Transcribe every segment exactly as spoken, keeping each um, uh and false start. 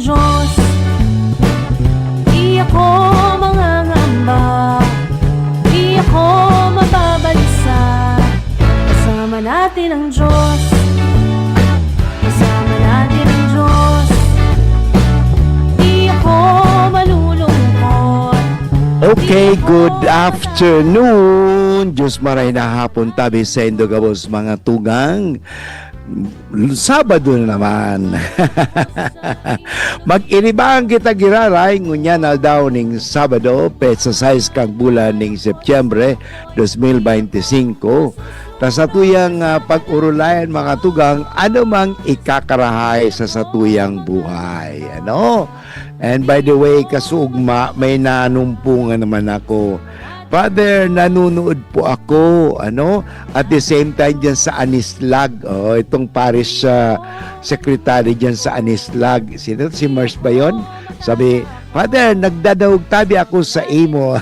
Diyos. Di ako mangangamba, di ako mababalisa. Kasama natin ang Diyos. Kasama natin ang Diyos. Di ako malulungkot. Okay, good afternoon. Diyos maray na hapon tabi sa indo gabos, mga tugang. Sabado na naman. Mag-inibahan kita giraray, ngunyan aldaw ning Sabado, petsa sais kan bulan ning Setyembre, dos mil bente singko. Ta sa tuyang ah, pag-urulayan, mga tugang, ano mang ikakarahay sa satuyang buhay. Ano? And by the way, kasuugma, may nanumpungan naman ako. Father, nanunood po ako, ano? At the same time, dyan sa Anislag, oh, itong parish ah, secretary dyan sa Anislag, sino, si Mars ba yun? Sabi, "Father, nagdadangog tabi ako sa imo."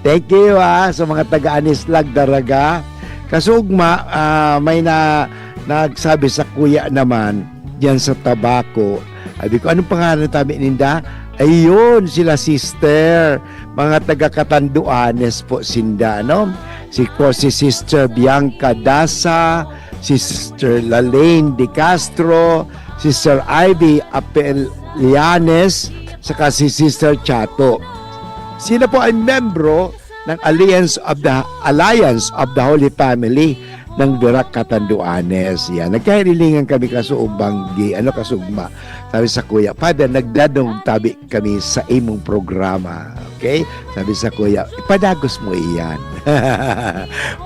Thank you, ah, sa mga taga Anislag, Daraga. Kasuugma, ah, may na, nagsabi sa kuya naman, diyan sa Tabaco. Sabi ko, "Anong pangalan tabi ninda?" Ayun, sila sister, mga taga Catanduanes po sinda, no? Si ko, si Sister Bianca Dasa, si Sister Lalaine De Castro, Sister Ivy Apelianes, saka si Sister Chato. Sila po ay membro ng Alliance of the Alliance of the Holy Family ng Virac, Catanduanes. Yan. Nagkahilingan kami kasuog banggi, ano, kasugma. Sabi sa kuya, "Father, nagdadangog tabi kami sa imong programa." Okay? Sabi sa kuya, "Ipadagos mo iyan."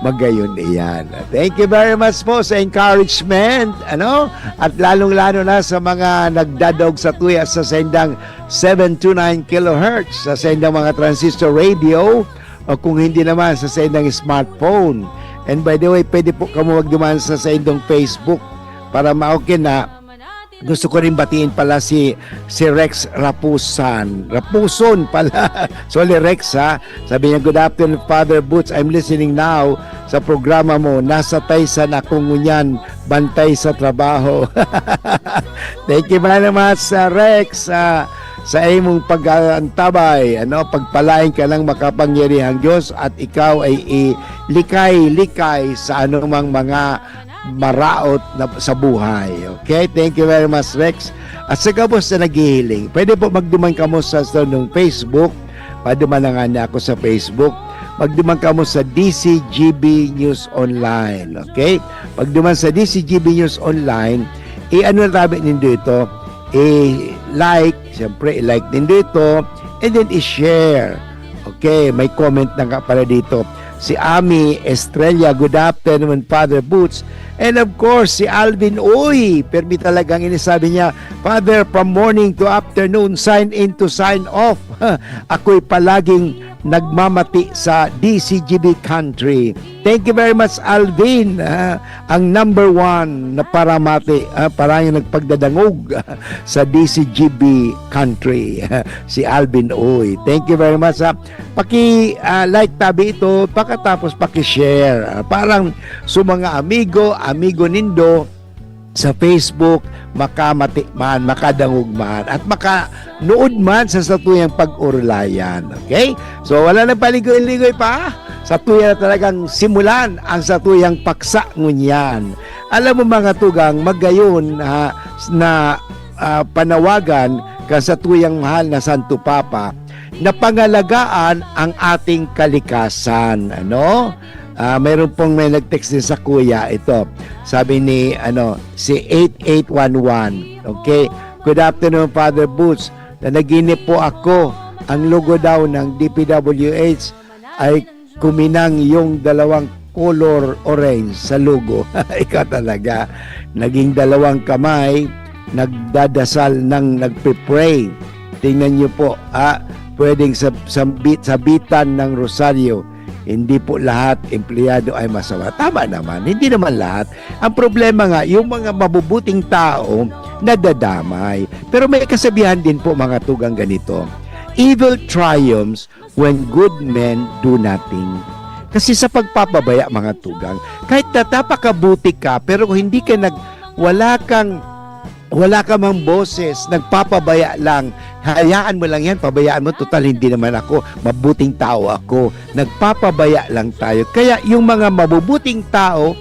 Magayon iyan. Thank you very much po sa encouragement, ano? At lalong-lalo na sa mga nagdadangog sa tuya sa sendang seven two nine kilohertz, sa sendang mga transistor radio, o kung hindi naman, sa sendang smartphone. And by the way, pwede po kamo magduman sa sendong Facebook para ma-, okay na. Gusto ko rin batiin pala si, si Rex Rapusan. Rapuson pala. Sorry, Rex, ha? Sabi niya, "Good afternoon, Father Boots. I'm listening now sa programa mo. Nasa Taysan ako ngunyan, bantay sa trabaho." Thank you very much, ah, Rex, ah, sa imong pag-aantabay. Ano, pagpalain ka ng makapangyarihang Diyos at ikaw ay ilikay-likay sa anumang mga maraot na sa buhay. Okay? Thank you very much, Rex. At sa gabos na naghihiling, pwede po magduman kamo sa, sa nung Facebook. Paduman na nga niya ako sa Facebook. Magduman kamo sa D C G B News Online. Okay? Pagduman sa D C G B News Online, i-ano na tabi nindo ito? I-like, siyempre, i-like nindo ito, and then i-share. Okay, may comment na nga pala dito. Si Ami Estrella, "Good afternoon, Father Boots." And of course, si Alvin, uy, permi talagang inisabi niya, "Father, from morning to afternoon, sign in to sign off." Ako'y palaging nagmamati sa D C G B Country. Thank you very much, Alvin. Ah, ang number one na paramati, ah, parang yung nagpagdadangog sa D C G B Country, si Alvin Uy. Thank you very much, ha. Paki, ah, like tabi ito, pagkatapos paki-share. Ah, parang sa mga amigo, amigo nindo sa Facebook, makamati man, makadangog man, at makanuod man sa satuyang pag-urulayan. Okay? So, wala nang paligoy-ligoy pa. Satuya na talagang simulan ang satuyang paksa ngunyan. Alam mo, mga tugang, magayon, ha, na, ah, panawagan kan satuyang mahal na Santo Papa na pangalagaan ang ating kalikasan. Ano? Ah, mayroon pong may nag-text din sa kuya ito. Sabi ni, ano, si eight eight one one. Okay. "Good afternoon, Father Boots. Nanaginip po ako. Ang logo daw ng D P W H ay kuminang yung dalawang color orange sa logo." Ikaw talaga. Naging dalawang kamay, nagdadasal nang nagpe-pray. Tingnan niyo po, ah, pwedeng sab-, sambit-, sabitan ng rosaryo. Hindi po lahat empleyado ay masama. Tama naman, hindi naman lahat. Ang problema nga, yung mga mabubuting tao, nadadamay. Pero may kasabihan din po, mga tugang, ganito, "Evil triumphs when good men do nothing." Kasi sa pagpapabaya, mga tugang, kahit na napakabuti ka, pero kung hindi ka nag-, wala kang wala ka mang boses, nagpapabaya lang. Hayaan mo lang yan, pabayaan mo. Total, hindi naman ako, mabuting tao ako. Nagpapabaya lang tayo. Kaya yung mga mabubuting tao,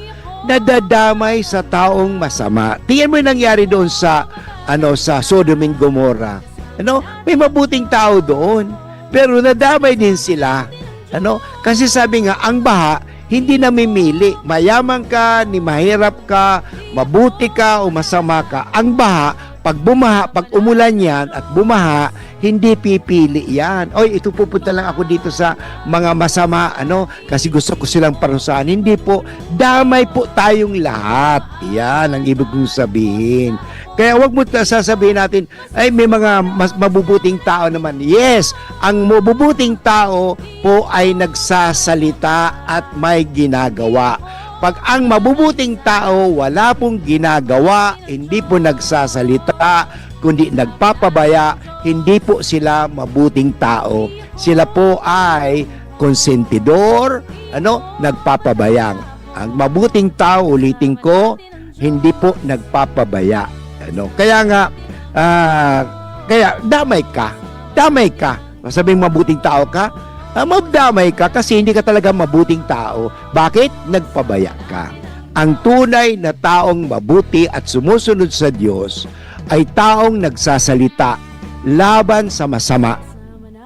nadadamay sa taong masama. Tingnan mo yung nangyari doon sa, ano, sa Sodom and Gomorrah. Ano? May mabuting tao doon, pero nadamay din sila. Ano? Kasi sabi nga, ang baha, hindi namimili. Mayaman ka, ni mahirap ka, mabuti ka o masama ka. Ang baha, pag bumaha, pag umulan yan at bumaha, hindi pipili yan. Oy, ito pupunta lang ako dito sa mga masama, ano, kasi gusto ko silang parusahan. Hindi po, damay po tayong lahat. Yan ang ibig kong sabihin. Kaya wag mo ta-, sasabihin natin, "Ay, may mga mas mabubuting tao naman." Yes, ang mabubuting tao po ay nagsasalita at may ginagawa. Pag ang mabubuting tao wala pong ginagawa, hindi po nagsasalita, kundi nagpapabaya, hindi po sila mabuting tao. Sila po ay konsentidor, ano, nagpapabaya. Ang mabuting tao, ulitin ko, hindi po nagpapabaya. Ano? Kaya nga, ah, kaya damay ka. Damay ka. Masabing mabuting tao ka? Ah, madamay ka kasi hindi ka talaga mabuting tao. Bakit? Nagpabaya ka. Ang tunay na taong mabuti at sumusunod sa Diyos ay taong nagsasalita laban sa masama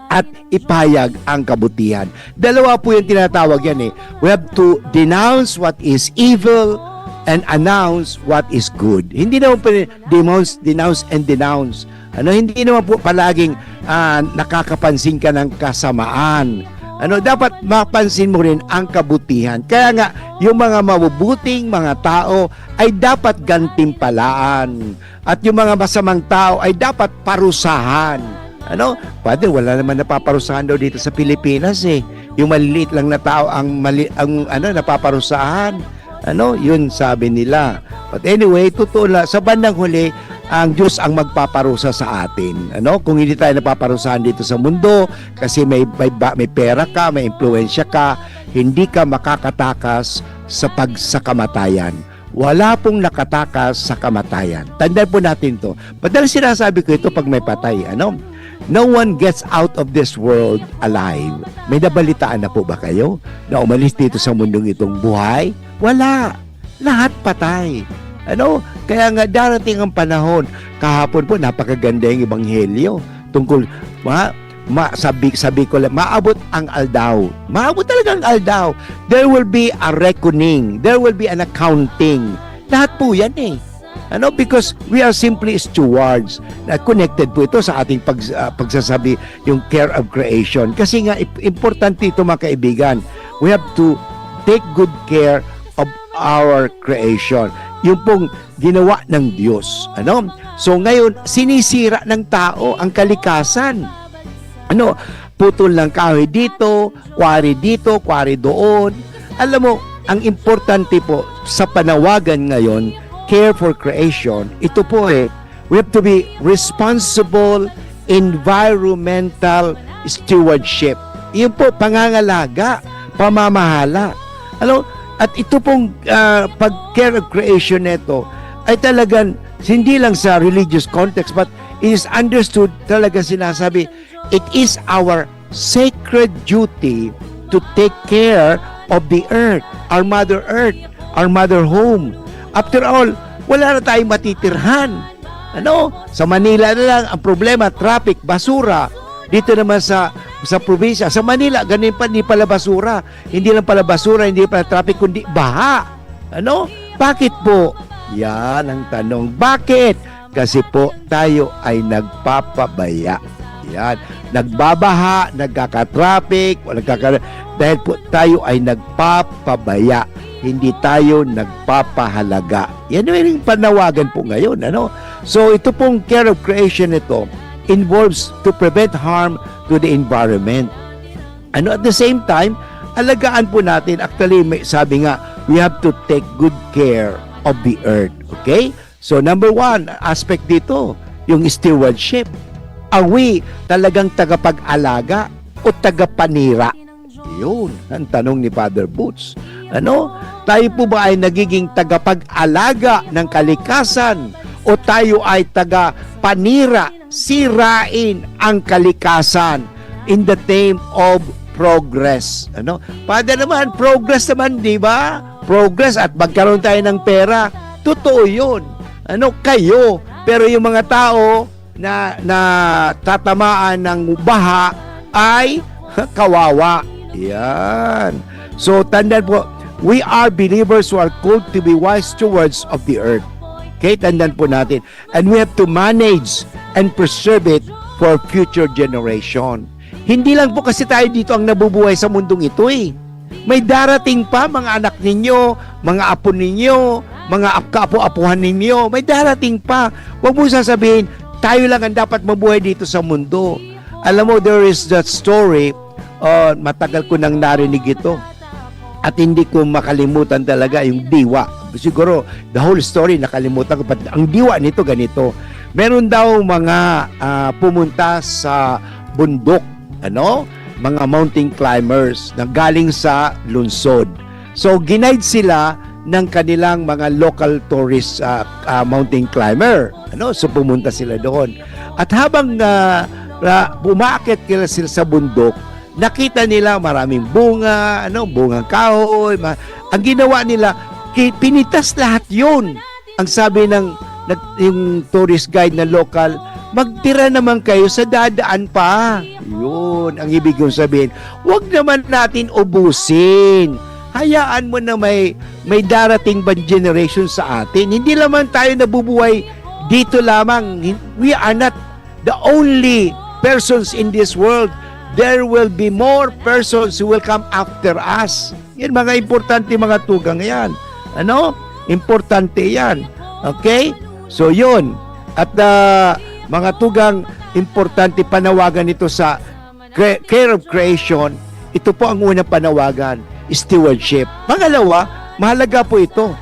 at ipahayag ang kabutihan. Dalawa po yung tinatawag yan eh. We have to denounce what is evil and announce what is good. Hindi naman pwede denounce, denounce and denounce. Ano, hindi naman po palaging, ah, nakakapansin ka ng kasamaan. Ano, dapat mapansin mo rin ang kabutihan. Kaya nga, yung mga mabubuting mga tao ay dapat gantimpalaan. At yung mga masamang tao ay dapat parusahan. Ano? Pwede, wala naman napaparusahan daw dito sa Pilipinas eh. Yung maliliit lang na tao ang mali-, ang, ano, napaparusahan. Ano? Yun sabi nila. But anyway, totoo na, sa bandang huli, ang Diyos ang magpaparusa sa atin. Ano? Kung hindi tayo napaparusahan dito sa mundo, kasi may, may, ba-, may pera ka, may impluwensya ka, hindi ka makakatakas sa pagsakamatayan. Wala pong nakatakas sa kamatayan. Tandaan po natin to. Madalas sinasabi ko ito pag may patay, ano? No one gets out of this world alive. May nabalitaan na po ba kayo na umalis dito sa mundong itong buhay? Wala. Lahat patay. Ano? Kaya nga darating ang panahon. Kahapon po, napakaganda yung ebanghelyo tungkol, ma, ma, sabi, sabi ko lang, maabot ang aldaw. Maabot talaga ang aldaw. There will be a reckoning. There will be an accounting. Lahat po yan eh. Ano? Because we are simply stewards. Na connected po ito sa ating pag, ah, pagsasabi, yung care of creation. Kasi nga, ip-, importante ito, mga kaibigan. We have to take good care of our creation. Yung pong ginawa ng Diyos. Ano? So ngayon, sinisira ng tao ang kalikasan. Ano? Putol ng kahoy dito, quarry dito, quarry doon. Alam mo, ang importante po sa panawagan ngayon, care for creation, ito po eh, we have to be responsible environmental stewardship. Yun po, pangangalaga, pamamahala. Ano? At ito pong, ah, pag-care of creation neto ay talagang hindi lang sa religious context, but it is understood, talaga sinasabi, it is our sacred duty to take care of the earth, our mother earth, our mother home. After all, wala na tayong matitirhan. Ano? Sa Manila na lang, ang problema, traffic, basura. Dito naman sa, sa probinsya, sa Manila, ganun pa, hindi pala basura. Hindi lang pala basura, hindi pala traffic, kundi baha. Ano? Bakit po? Yan ang tanong. Bakit? Kasi po, tayo ay nagpapabaya. Yan. Nagbabaha, nagkaka-traffic, o nagkaka-, dahil po tayo ay nagpapabaya. Hindi tayo nagpapahalaga. Yan yung panawagan po ngayon, ano? So, ito pong care of creation, ito involves to prevent harm to the environment. Ano, at the same time, alagaan po natin. Actually, may, sabi nga, we have to take good care of the earth. Okay? So, number one, aspect dito, yung stewardship. Are we talagang tagapag-alaga o tagapanira? Yun ang tanong ni Father Boots. Ano? Tayo po ba ay nagiging tagapag-alaga ng kalikasan o tayo ay taga panira, sirain ang kalikasan in the name of progress? Ano? Pwede naman, progress naman, di ba? Progress at magkaroon tayo ng pera. Totoo yun. Ano, kayo. Pero yung mga tao na, na tatamaan ng baha ay kawawa. Yan. So, tandaan po, we are believers who are called to be wise stewards of the earth. Okay, tandaan po natin. And we have to manage and preserve it for future generation. Hindi lang po kasi tayo dito ang nabubuhay sa mundong ito eh. May darating pa, mga anak ninyo, mga apo ninyo, mga ap- kaapo-apuhan ninyo. May darating pa. Huwag mo sasabihin, tayo lang ang dapat mabuhay dito sa mundo. Alam mo, there is that story, uh, matagal ko nang narinig ito. At hindi ko makalimutan talaga yung diwa. Siguro, the whole story, nakalimutan ko. But ang diwa nito, ganito. Meron daw mga ah, pumunta sa bundok, ano? Mga mountain climbers na galing sa lungsod. So, ginaid sila ng kanilang mga local tourist ah, ah, mountain climber. Ano? So, pumunta sila doon. At habang ah, ah, umaakyat sila, sila sa bundok, nakita nila maraming bunga, ano, bungang kahoy. Ma- ang ginawa nila, ki- pinitas lahat yun. Ang sabi ng nag- yung tourist guide na local, "Magtira naman kayo sa dadaan pa." Yun ang ibig kong sabihin. Huwag naman natin ubusin. Hayaan mo na may may darating bang generation sa atin. Hindi naman tayo nabubuhay dito lamang. We are not the only persons in this world. There will be more persons who will come after us. Yan, mga importante, mga tugang yan. Ano? Importante yan. Okay? So, yun. At ah, mga tugang, importante panawagan ito sa cre- care of creation. Ito po ang unang panawagan, stewardship. Pangalawa, mahalaga po ito.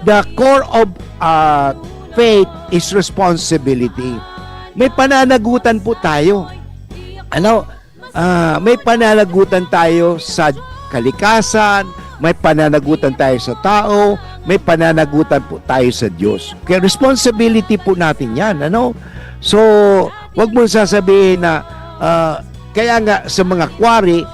The core of ah, faith is responsibility. May pananagutan po tayo. Ano? Ah, may pananagutan tayo sa kalikasan, may pananagutan tayo sa tao, may pananagutan po tayo sa Diyos. Kaya responsibility po natin yan, ano? So, wag mo sasabihin na, ah, kaya nga sa mga quarry,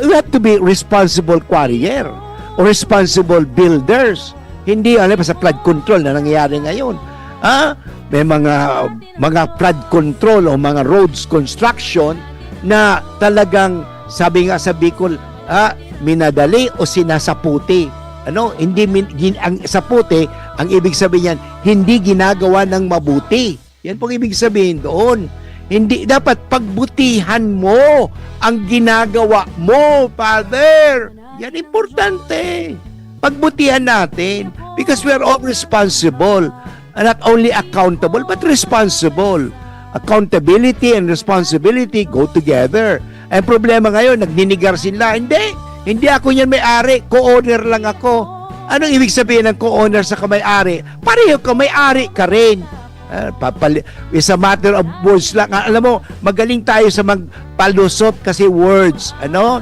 we have to be responsible quarrier or responsible builders. Hindi, alam mo, sa flood control na nangyayari ngayon. Ha? May mga, mga flood control o mga roads construction na talagang, sabi nga sa Bicol, ah, minadali o sinasaputi. Ano? Hindi min, gin, ang saputi, ang ibig sabihin niyan, hindi ginagawa ng mabuti. Yan pong ibig sabihin doon. Hindi dapat pagbutihan mo ang ginagawa mo, Father. Yan importante. Pagbutihan natin because we are all responsible. And not only accountable, but responsible. Accountability and responsibility go together. Ang problema ngayon, nagninigar sila. Hindi, hindi ako niyan may-ari, co-owner lang ako. Anong ibig sabihin ng co-owner sa may-ari? Pareho ka, may-ari ka rin. Ah, papali- it's a matter of words lang. Ah, alam mo, magaling tayo sa magpalusot kasi words, ano?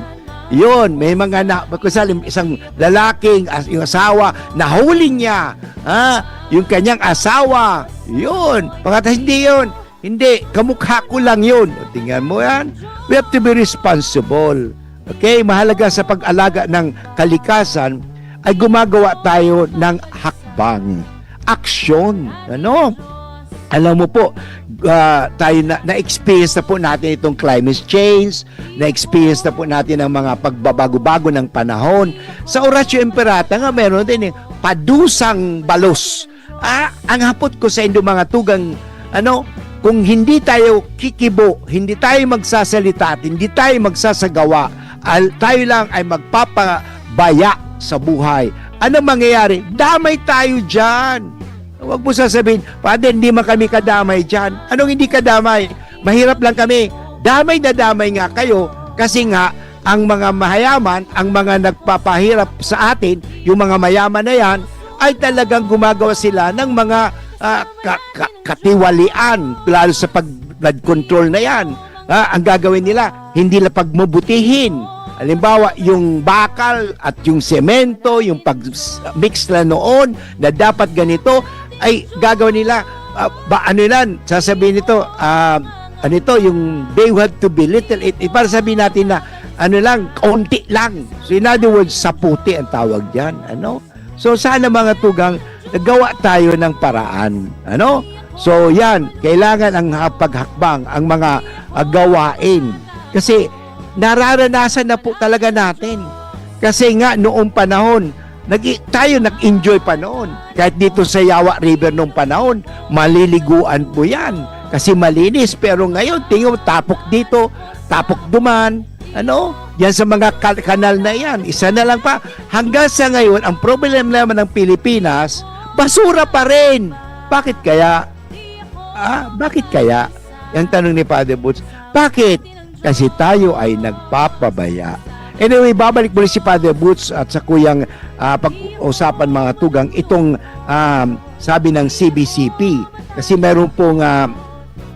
Yun, may mga na, kung saan, isang lalaking, as, yung asawa, nahuli niya, ha? Yung kanyang asawa, yun. Pagkatapos, hindi yun. Hindi, kamukha ko lang yun. O, tingnan mo yan. We have to be responsible. Okay? Mahalaga sa pag-alaga ng kalikasan ay gumagawa tayo ng hakbang, aksyon. Ano? Alam mo po, ah, tayo na, na-experience na po natin itong climate change, na-experience na po natin ang mga pagbabago-bago ng panahon. Sa Oratio Imperata nga, meron din eh, padusang balos. Ah, ang hapot ko sa indo mga tugang, ano, kung hindi tayo kikibo, hindi tayo magsasalita at hindi tayo magsasagawa, al, tayo lang ay magpapabaya sa buhay. Ano mangyayari? Damay tayo dyan. Huwag mo sasabihin, "Father, hindi man kami kadamay dyan." Anong hindi kadamay? Mahirap lang kami. Damay na damay nga kayo kasi nga ang mga mahayaman, ang mga nagpapahirap sa atin, yung mga mayaman na yan, ay talagang gumagawa sila ng mga ah, ka- ka- katiwalian, lalo sa pag-, flood control na yan. Ah, ang gagawin nila, hindi nila pagmubutihin. Halimbawa, yung bakal at yung semento, yung pag-mix na noon na dapat ganito, ay gagawin nila, ah, ba, ano lang, sasabihin nito, ah, ano ito, yung they have to belittle it. Eh, para sabihin natin na, ano lang, kaunti lang. So, in other words, saputi ang tawag diyan, ano? So, sana, mga tugang, naggawa tayo ng paraan, ano? So, yan, kailangan ang ha-, paghakbang, ang mga, ah, gawain. Kasi, nararanasan na po talaga natin. Kasi nga, noong panahon, nag-, tayo nag-enjoy pa noon. Kahit dito sa Yawa River noong panahon, maliliguan po yan. Kasi malinis. Pero ngayon, tingin mo, tapok dito, tapok duman. Ano? Yan sa mga ka-, kanal na yan. Isa na lang pa. Hanggang sa ngayon, ang problema naman ng Pilipinas, basura pa rin. Bakit kaya? Ah, bakit kaya? Yung tanong ni Father Boots, bakit? Kasi tayo ay nagpapabaya. Anyway, babalik muli si Father Boots at sa kuyang, ah, pag-usapan, mga tugang, itong, ah, sabi ng C B C P. Kasi meron pong, ah,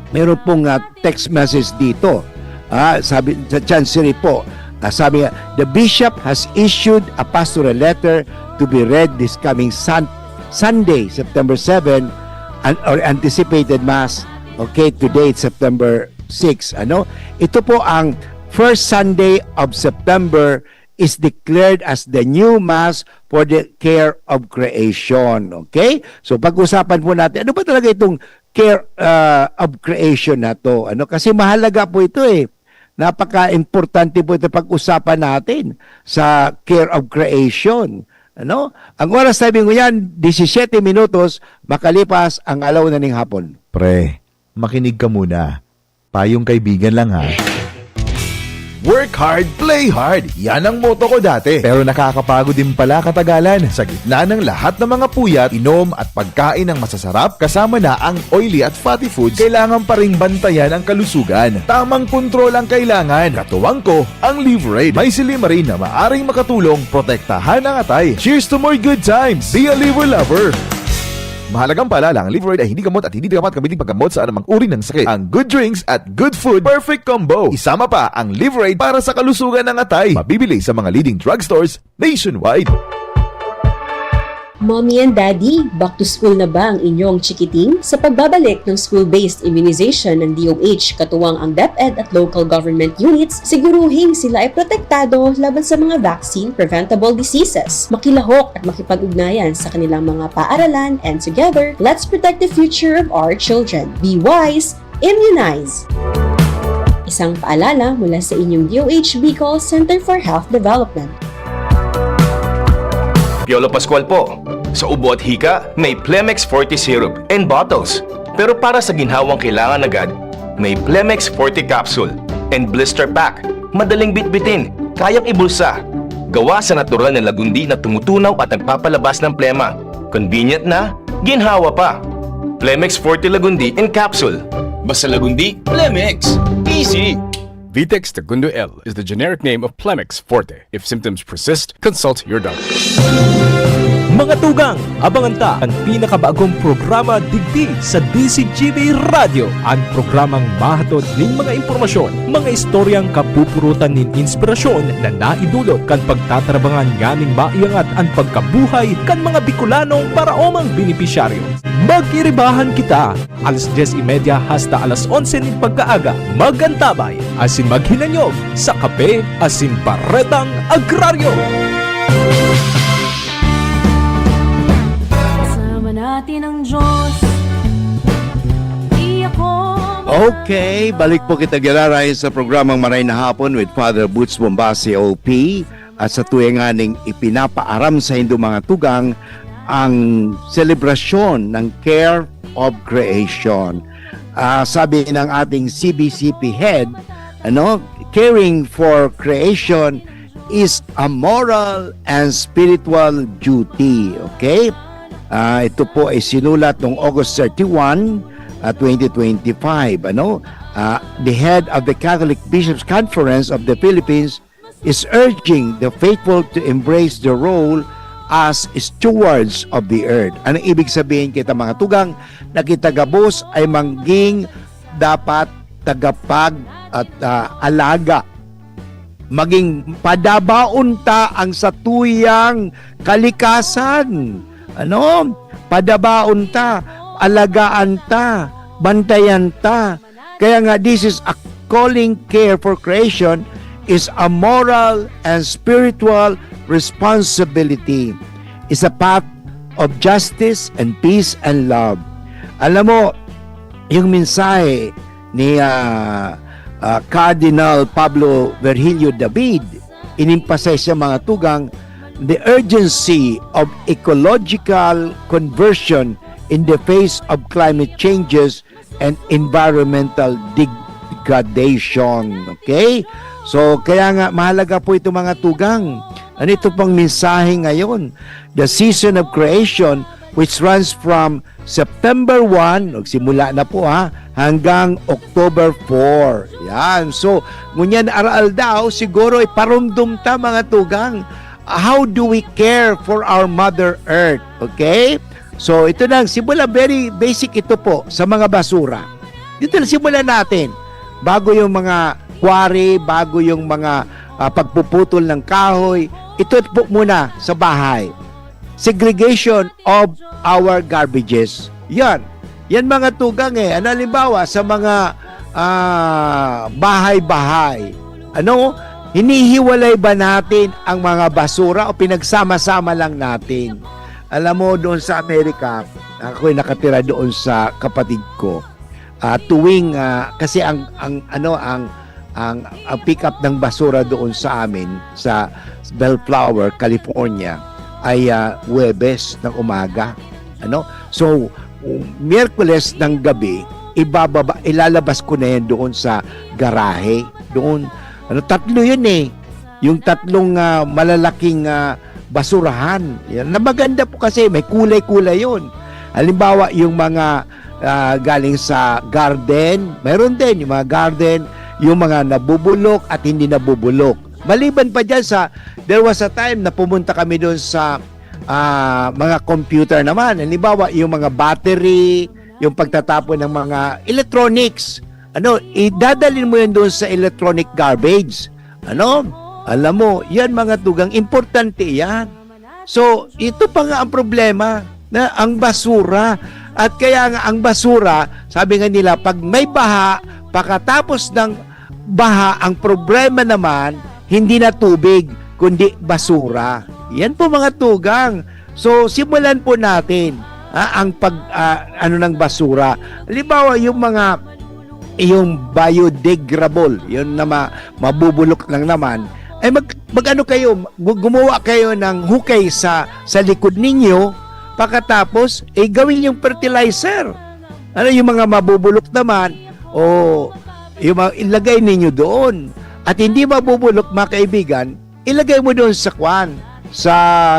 meron pong, ah, text message dito. Ah, sabi sa Chancery po, ah, sabi nga, "The bishop has issued a pastoral letter to be read this coming Sun-, Sunday, September seven, an-, or anticipated mass, okay, today, September six." Ano? Ito po ang first Sunday of September is declared as the new mass for the care of creation. Okay? So, pag-usapan po natin, ano ba talaga itong care, ah, of creation na to? Ano? Kasi mahalaga po ito eh. Napaka-importante po ito pag-usapan natin sa care of creation. Ano? Ang oras, sabi ko yan, disisiyete minutos makalipas ang alauna ning hapon. Pre, makinig ka muna. Payong kaibigan lang, ha. Work hard, play hard. Yan ang motto ko dati. Pero nakakapagod din pala katagalan. Sa gitna ng lahat ng mga puyat, inom at pagkain ng masasarap, kasama na ang oily at fatty foods, kailangan pa ring bantayan ang kalusugan. Tamang kontrol ang kailangan. Katuwang ko, ang Liverade. May silymarin na maaring makatulong protektahan ang atay. Cheers to more good times! Be a Liver Lover! Mahalagang paalala, ang Liverade ay hindi gamot at hindi dapat gamitin paggamot sa anumang uri ng sakit. Ang good drinks at good food, perfect combo. Isama pa ang Liverade para sa kalusugan ng atay. Mabibili sa mga leading drugstores nationwide. Mommy and Daddy, back to school na ba ang inyong chikiting? Sa pagbabalik ng school-based immunization ng D O H, katuwang ang DepEd at local government units, siguruhing sila ay protektado laban sa mga vaccine-preventable diseases. Makilahok at makipag-ugnayan sa kanilang mga paaralan, and together, let's protect the future of our children. Be wise, immunize! Isang paalala mula sa inyong D O H Bicol Center for Health Development. Piolo Pascual po. Sa ubo at hika, may Plemex Forte Syrup and bottles. Pero para sa ginhawang kailangan agad, may Plemex Forte Capsule and Blister Pack. Madaling bitbitin, kayang ibulsa. Gawa sa natural na lagundi na tumutunaw at nagpapalabas ng plema. Convenient na, ginhawa pa. Plemex Forte Lagundi in Capsule. Basta Lagundi, Plemex. Easy! Vitex Tagundo L is the generic name of Plemex Forte. If symptoms persist, consult your doctor. Mga tugang, abangan ta an pinakabagong programa digdi sa D C G B Radyo, an programang mahatod nin mga impormasyon, mga istoryang kapupurutan nin inspirasyon na naidulot kan pagtatrabangan nganing maiangat an pagkabuhay kan mga Bicolanong paraomang benepisyaryo. Mag-iribahan kita! Alas dyes y media hasta alas onse nin pagkaaga, mag-antabay asin maghinanyog sa Kape asin Baretang Agraryo. Kasama natin ang Diyos. Di ako Okay, balik po kita giraray sa programang Maray na Hapon with Father Boots Bombasi, O P, at sa tuya nganing ipinapaaram sa indo mga tugang ang selebrasyon ng Care of Creation. Ah, sabi ng ating C B C P head, ano, "Caring for creation is a moral and spiritual duty." Okay? Ah, ito po ay sinulat noong August thirty-one, ah, twenty twenty-five. Ano? Ah, the head of the Catholic Bishops' Conference of the Philippines is urging the faithful to embrace the role as stewards of the earth. Anong ibig sabihin kita, mga tugang? Na kita gabos ay maging dapat tagapag at, ah, alaga. Maging padabaon ta ang satuyang kalikasan. Ano? Padabaon ta. alagaan ta, bantayan ta. Kaya nga, this is a calling care for creation is a moral and spiritual responsibility. Is a path of justice and peace and love. Alam mo, yung mensahe ni ah, ah, Cardinal Pablo Virgilio David, inimpasay sa mga tugang the urgency of ecological conversion in the face of climate changes and environmental degradation. Okay? So, kaya nga, mahalaga po ito, mga tugang. Ano ito pang mensahe ngayon? The season of creation, which runs from September one, nagsimula na po ha, hanggang October four. Yan. So, ngunyan aral daw, siguro iparumdum ta, mga tugang. How do we care for our Mother Earth? Okay? So, ito na, simula, very basic ito po sa mga basura. Dito na, simulan natin. Bago yung mga quarry, bago yung mga ah, pagpuputol ng kahoy, ito po muna sa bahay. Segregation of our garbages. Yan. Yan, mga tugang eh. Ano, halimbawa, sa mga ah, bahay-bahay, ano, hinihiwalay ba natin ang mga basura o pinagsama-sama lang natin? Alam mo, doon sa Amerika, ako'y nakatira doon sa kapatid ko. Ah, tuwing, ah, kasi ang, ang, ano, ang, ang, ang pick up ng basura doon sa amin, sa Bellflower, California, ay, ah, Huwebes ng umaga. Ano? So, Miyerkules ng gabi, ibababa, ilalabas ko na yan doon sa garahe. Doon, ano, tatlo yun eh. Yung tatlong, ah, malalaking, ah, basurahan. Yan, na maganda po kasi, may kulay-kulay yun. Halimbawa, yung mga, ah, galing sa garden, mayroon din yung mga garden, yung mga nabubulok at hindi nabubulok. Maliban pa dyan sa, there was a time na pumunta kami doon sa, ah, mga computer naman. Halimbawa, yung mga battery, yung pagtatapon ng mga electronics. Ano, idadalhin mo yun doon sa electronic garbage. Ano? Alam mo, yan, mga tugang, importante yan. So, ito pa nga ang problema, na ang basura. At kaya nga ang basura, sabi nga nila, pag may baha, pakatapos ng baha, ang problema naman, hindi na tubig, kundi basura. Yan po, mga tugang. So, simulan po natin, ha, ang pag, ah, ano, ng basura. Halimbawa, yung mga, yung biodegradable, yun na ma-, mabubulok lang naman, ay mag-, mag-ano kayo, gu-, gumawa kayo ng hukay sa, sa likod ninyo, pagkatapos, eh, gawin yung fertilizer. Ano, yung mga mabubulok naman, o yung mga, ilagay ninyo doon. At hindi mabubulok, mga kaibigan, ilagay mo doon sa kwan, sa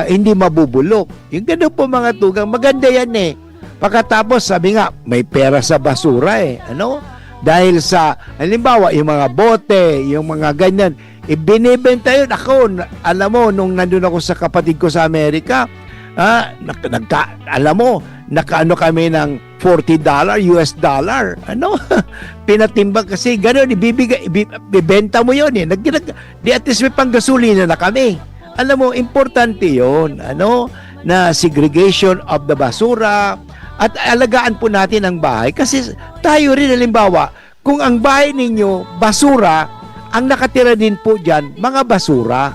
hindi mabubulok. Yung ganun po, mga tugang, maganda yan eh. Pagkatapos, sabi nga, may pera sa basura eh. Ano? Dahil sa, halimbawa, yung mga bote, yung mga ganyan, ibinibenta yun. Ako, na-, alam mo, nung nandun ako sa kapatid ko sa Amerika, ah, nag-, nagka-, alam mo, nakaano kami ng forty dollar, U S dollar. Ano? Pinatimbang kasi ganun, ibibigay, ibi-, ibibenta mo yun eh. Nag-, nag-, di at least may panggasolina na kami. Alam mo, importante yon, ano, na segregation of the basura, at alagaan po natin ang bahay. Kasi tayo rin, halimbawa, kung ang bahay ninyo, basura, ang nakatira din po dyan, mga basura.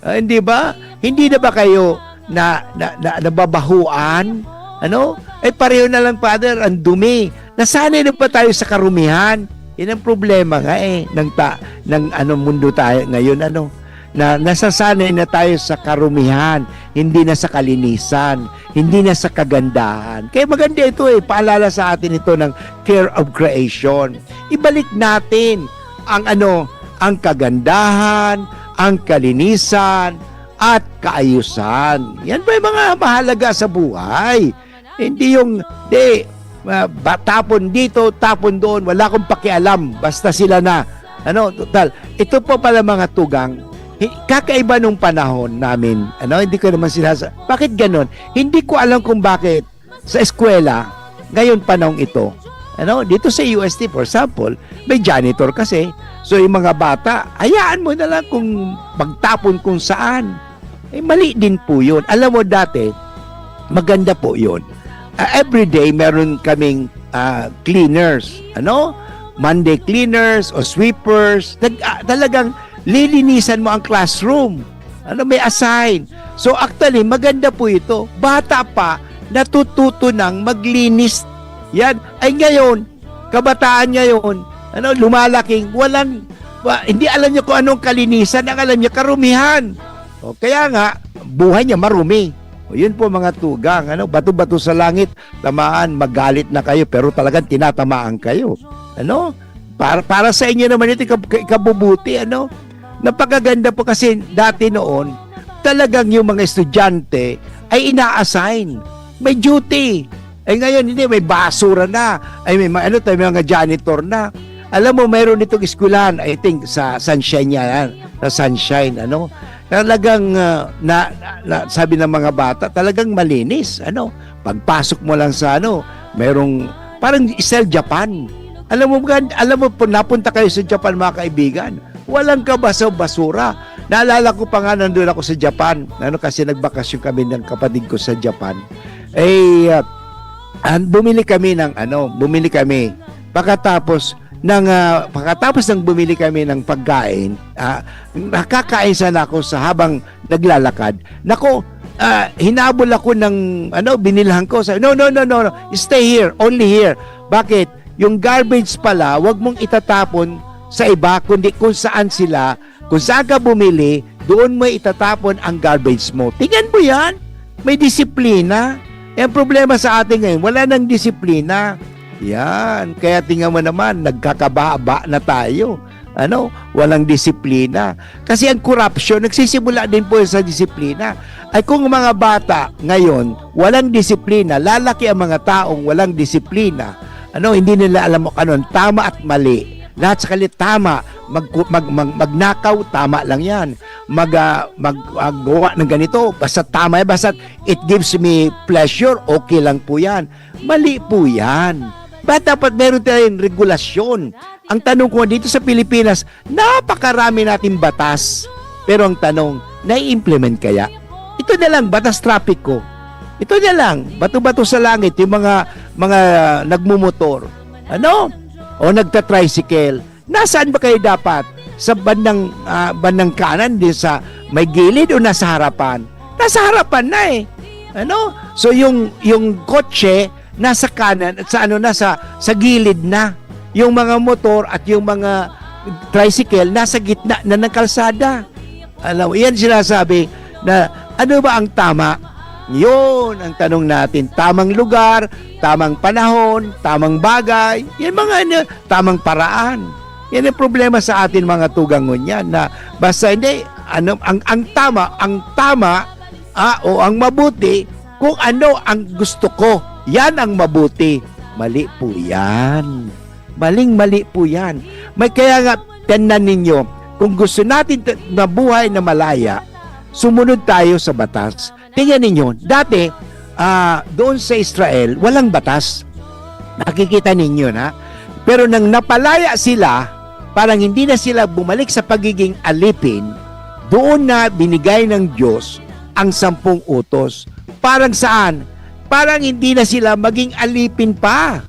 Ah, hindi ba? Hindi na ba kayo na, na, na, nababahuan? Ano? Eh, pareho na lang, Father, ang dumi. Nasanay na ba tayo sa karumihan? Yan ang problema nga eh, ng ta-, ng ano, mundo tayo ngayon, ano? Na nasasanay na tayo sa karumihan, hindi na sa kalinisan, hindi na sa kagandahan. Kaya maganda ito eh, paalala sa atin ito ng care of creation. Ibalik natin ang ano, ang kagandahan, ang kalinisan, at kaayusan. Yan ba yung mga mahalaga sa buhay? Hindi yung, di, ah, ba-, tapon dito, tapon doon, wala akong pakialam, basta sila na. Ano, total, ito po pala, mga tugang, hi-, kakaiba nung panahon namin. Ano, hindi ko naman sinasa-, bakit ganon? Hindi ko alam kung bakit sa eskwela, ngayon panahong ito. Ano, dito sa U S T, for example, may janitor kasi. So, yung mga bata, hayaan mo na lang kung magtapon kung saan. Eh, mali din po yun. Alam mo, dati, maganda po yun. ah, everyday meron kaming, ah, cleaners, ano? Monday cleaners o sweepers. Nag-, ah, talagang lilinisan mo ang classroom. Ano, may assign. So, actually, maganda po ito. Bata pa, natututo nang maglinis. Yan. Ay, ngayon, kabataan ngayon, ano, lumalaking, walang, wa-, hindi alam niya kung anong kalinisan, ang alam niya, karumihan. O, kaya nga, buhay niya marumi. O, yun po, mga tugang, ano, bato-bato sa langit, tamaan, magalit na kayo, pero talagang tinatamaan kayo. Ano? Para, para sa inyo naman ito, ikab-, ikabubuti, ano? Napakaganda po kasi dati noon, talagang yung mga estudyante ay ina-assign. May duty. Ay, ngayon, hindi, may basura na. Ay, may ma-, ano tayo, may mga janitor na. Alam mo, mayroon itong eskwelahan, I think, sa Sunshine yan, sa Sunshine, ano? Talagang, ah, na, na, na, sabi ng mga bata, talagang malinis, ano? Pagpasok mo lang sa, ano, mayroong, parang style Japan. Alam mo ba, alam mo, pu-, napunta kayo sa Japan, mga kaibigan, walang kabaso-basura. Naalala ko pa nga, nandun ako sa Japan, ano, kasi nagbakasyon kami ng kapatid ko sa Japan. Eh, ah, an-, bumili kami ng, ano, bumili kami. Pagkatapos ng, ah, pagkatapos ng bumili kami ng pagkain, ah, nakakain sana ako sa habang naglalakad. Nako, ah, hinabol ako ng, ano, binilhan ko. Sabi, "No, no, no, no, no. Stay here. Only here." Bakit? Yung garbage pala, wag mong itatapon sa iba, kundi kung saan sila, kung saan ka bumili, doon mo itatapon ang garbage mo. Tingnan mo yan. May disiplina. Eh, ang problema sa atin ngayon, wala nang disiplina. Yan. Kaya tingnan mo naman, nagkakababa na tayo. Ano? Walang disiplina. Kasi ang korupsyon, nagsisimula din po sa disiplina. Ay, kung mga bata ngayon, walang disiplina, lalaki ang mga taong walang disiplina. Ano? Hindi nila alam kung ano ang tama at mali. Lahat sa kanila tama. Mag-, mag-, mag-, magnakaw, tama lang yan. Mag, ah, mag, ah, gawa ng ganito, basta tama yan, basta it gives me pleasure, okay lang po yan. Mali po yan. Ba't dapat meron tayong regulasyon? Ang tanong ko, dito sa Pilipinas, napakarami nating batas. Pero ang tanong, nai-implement kaya? Ito na lang, batas trapiko. Ito na lang, bato-bato sa langit, yung mga, mga nagmumotor. Ano? O nagta-tricycle. Nasaan ba kayo dapat? Sa bandang, ah, bandang kanan, din sa may gilid o nasa harapan? Nasa harapan na eh. Ano? So yung, yung kotse, nasa kanan at sa ano na, sa, sa gilid na. Yung mga motor at yung mga tricycle, nasa gitna na ng kalsada. Alam mo, yan sinasabi na ano ba ang tama? Yun ang tanong natin. Tamang lugar, tamang panahon, tamang bagay. Yan mga ano, tamang paraan. Yan ang problema sa atin mga tugang ngunyan na basta hindi, ano, ang, ang tama, ang tama, ah, o ang mabuti, kung ano ang gusto ko. Yan ang mabuti. Mali po yan. Maling-mali po yan. May kaya nga, tandaan ninyo, kung gusto natin t-, mabuhay na malaya, sumunod tayo sa batas. Tingnan ninyo, dati, ah, doon sa Israel, walang batas. Nakikita ninyo na. Pero nang napalaya sila, parang hindi na sila bumalik sa pagiging alipin, doon na binigay ng Diyos ang sampung utos. Parang saan? Parang hindi na sila maging alipin pa.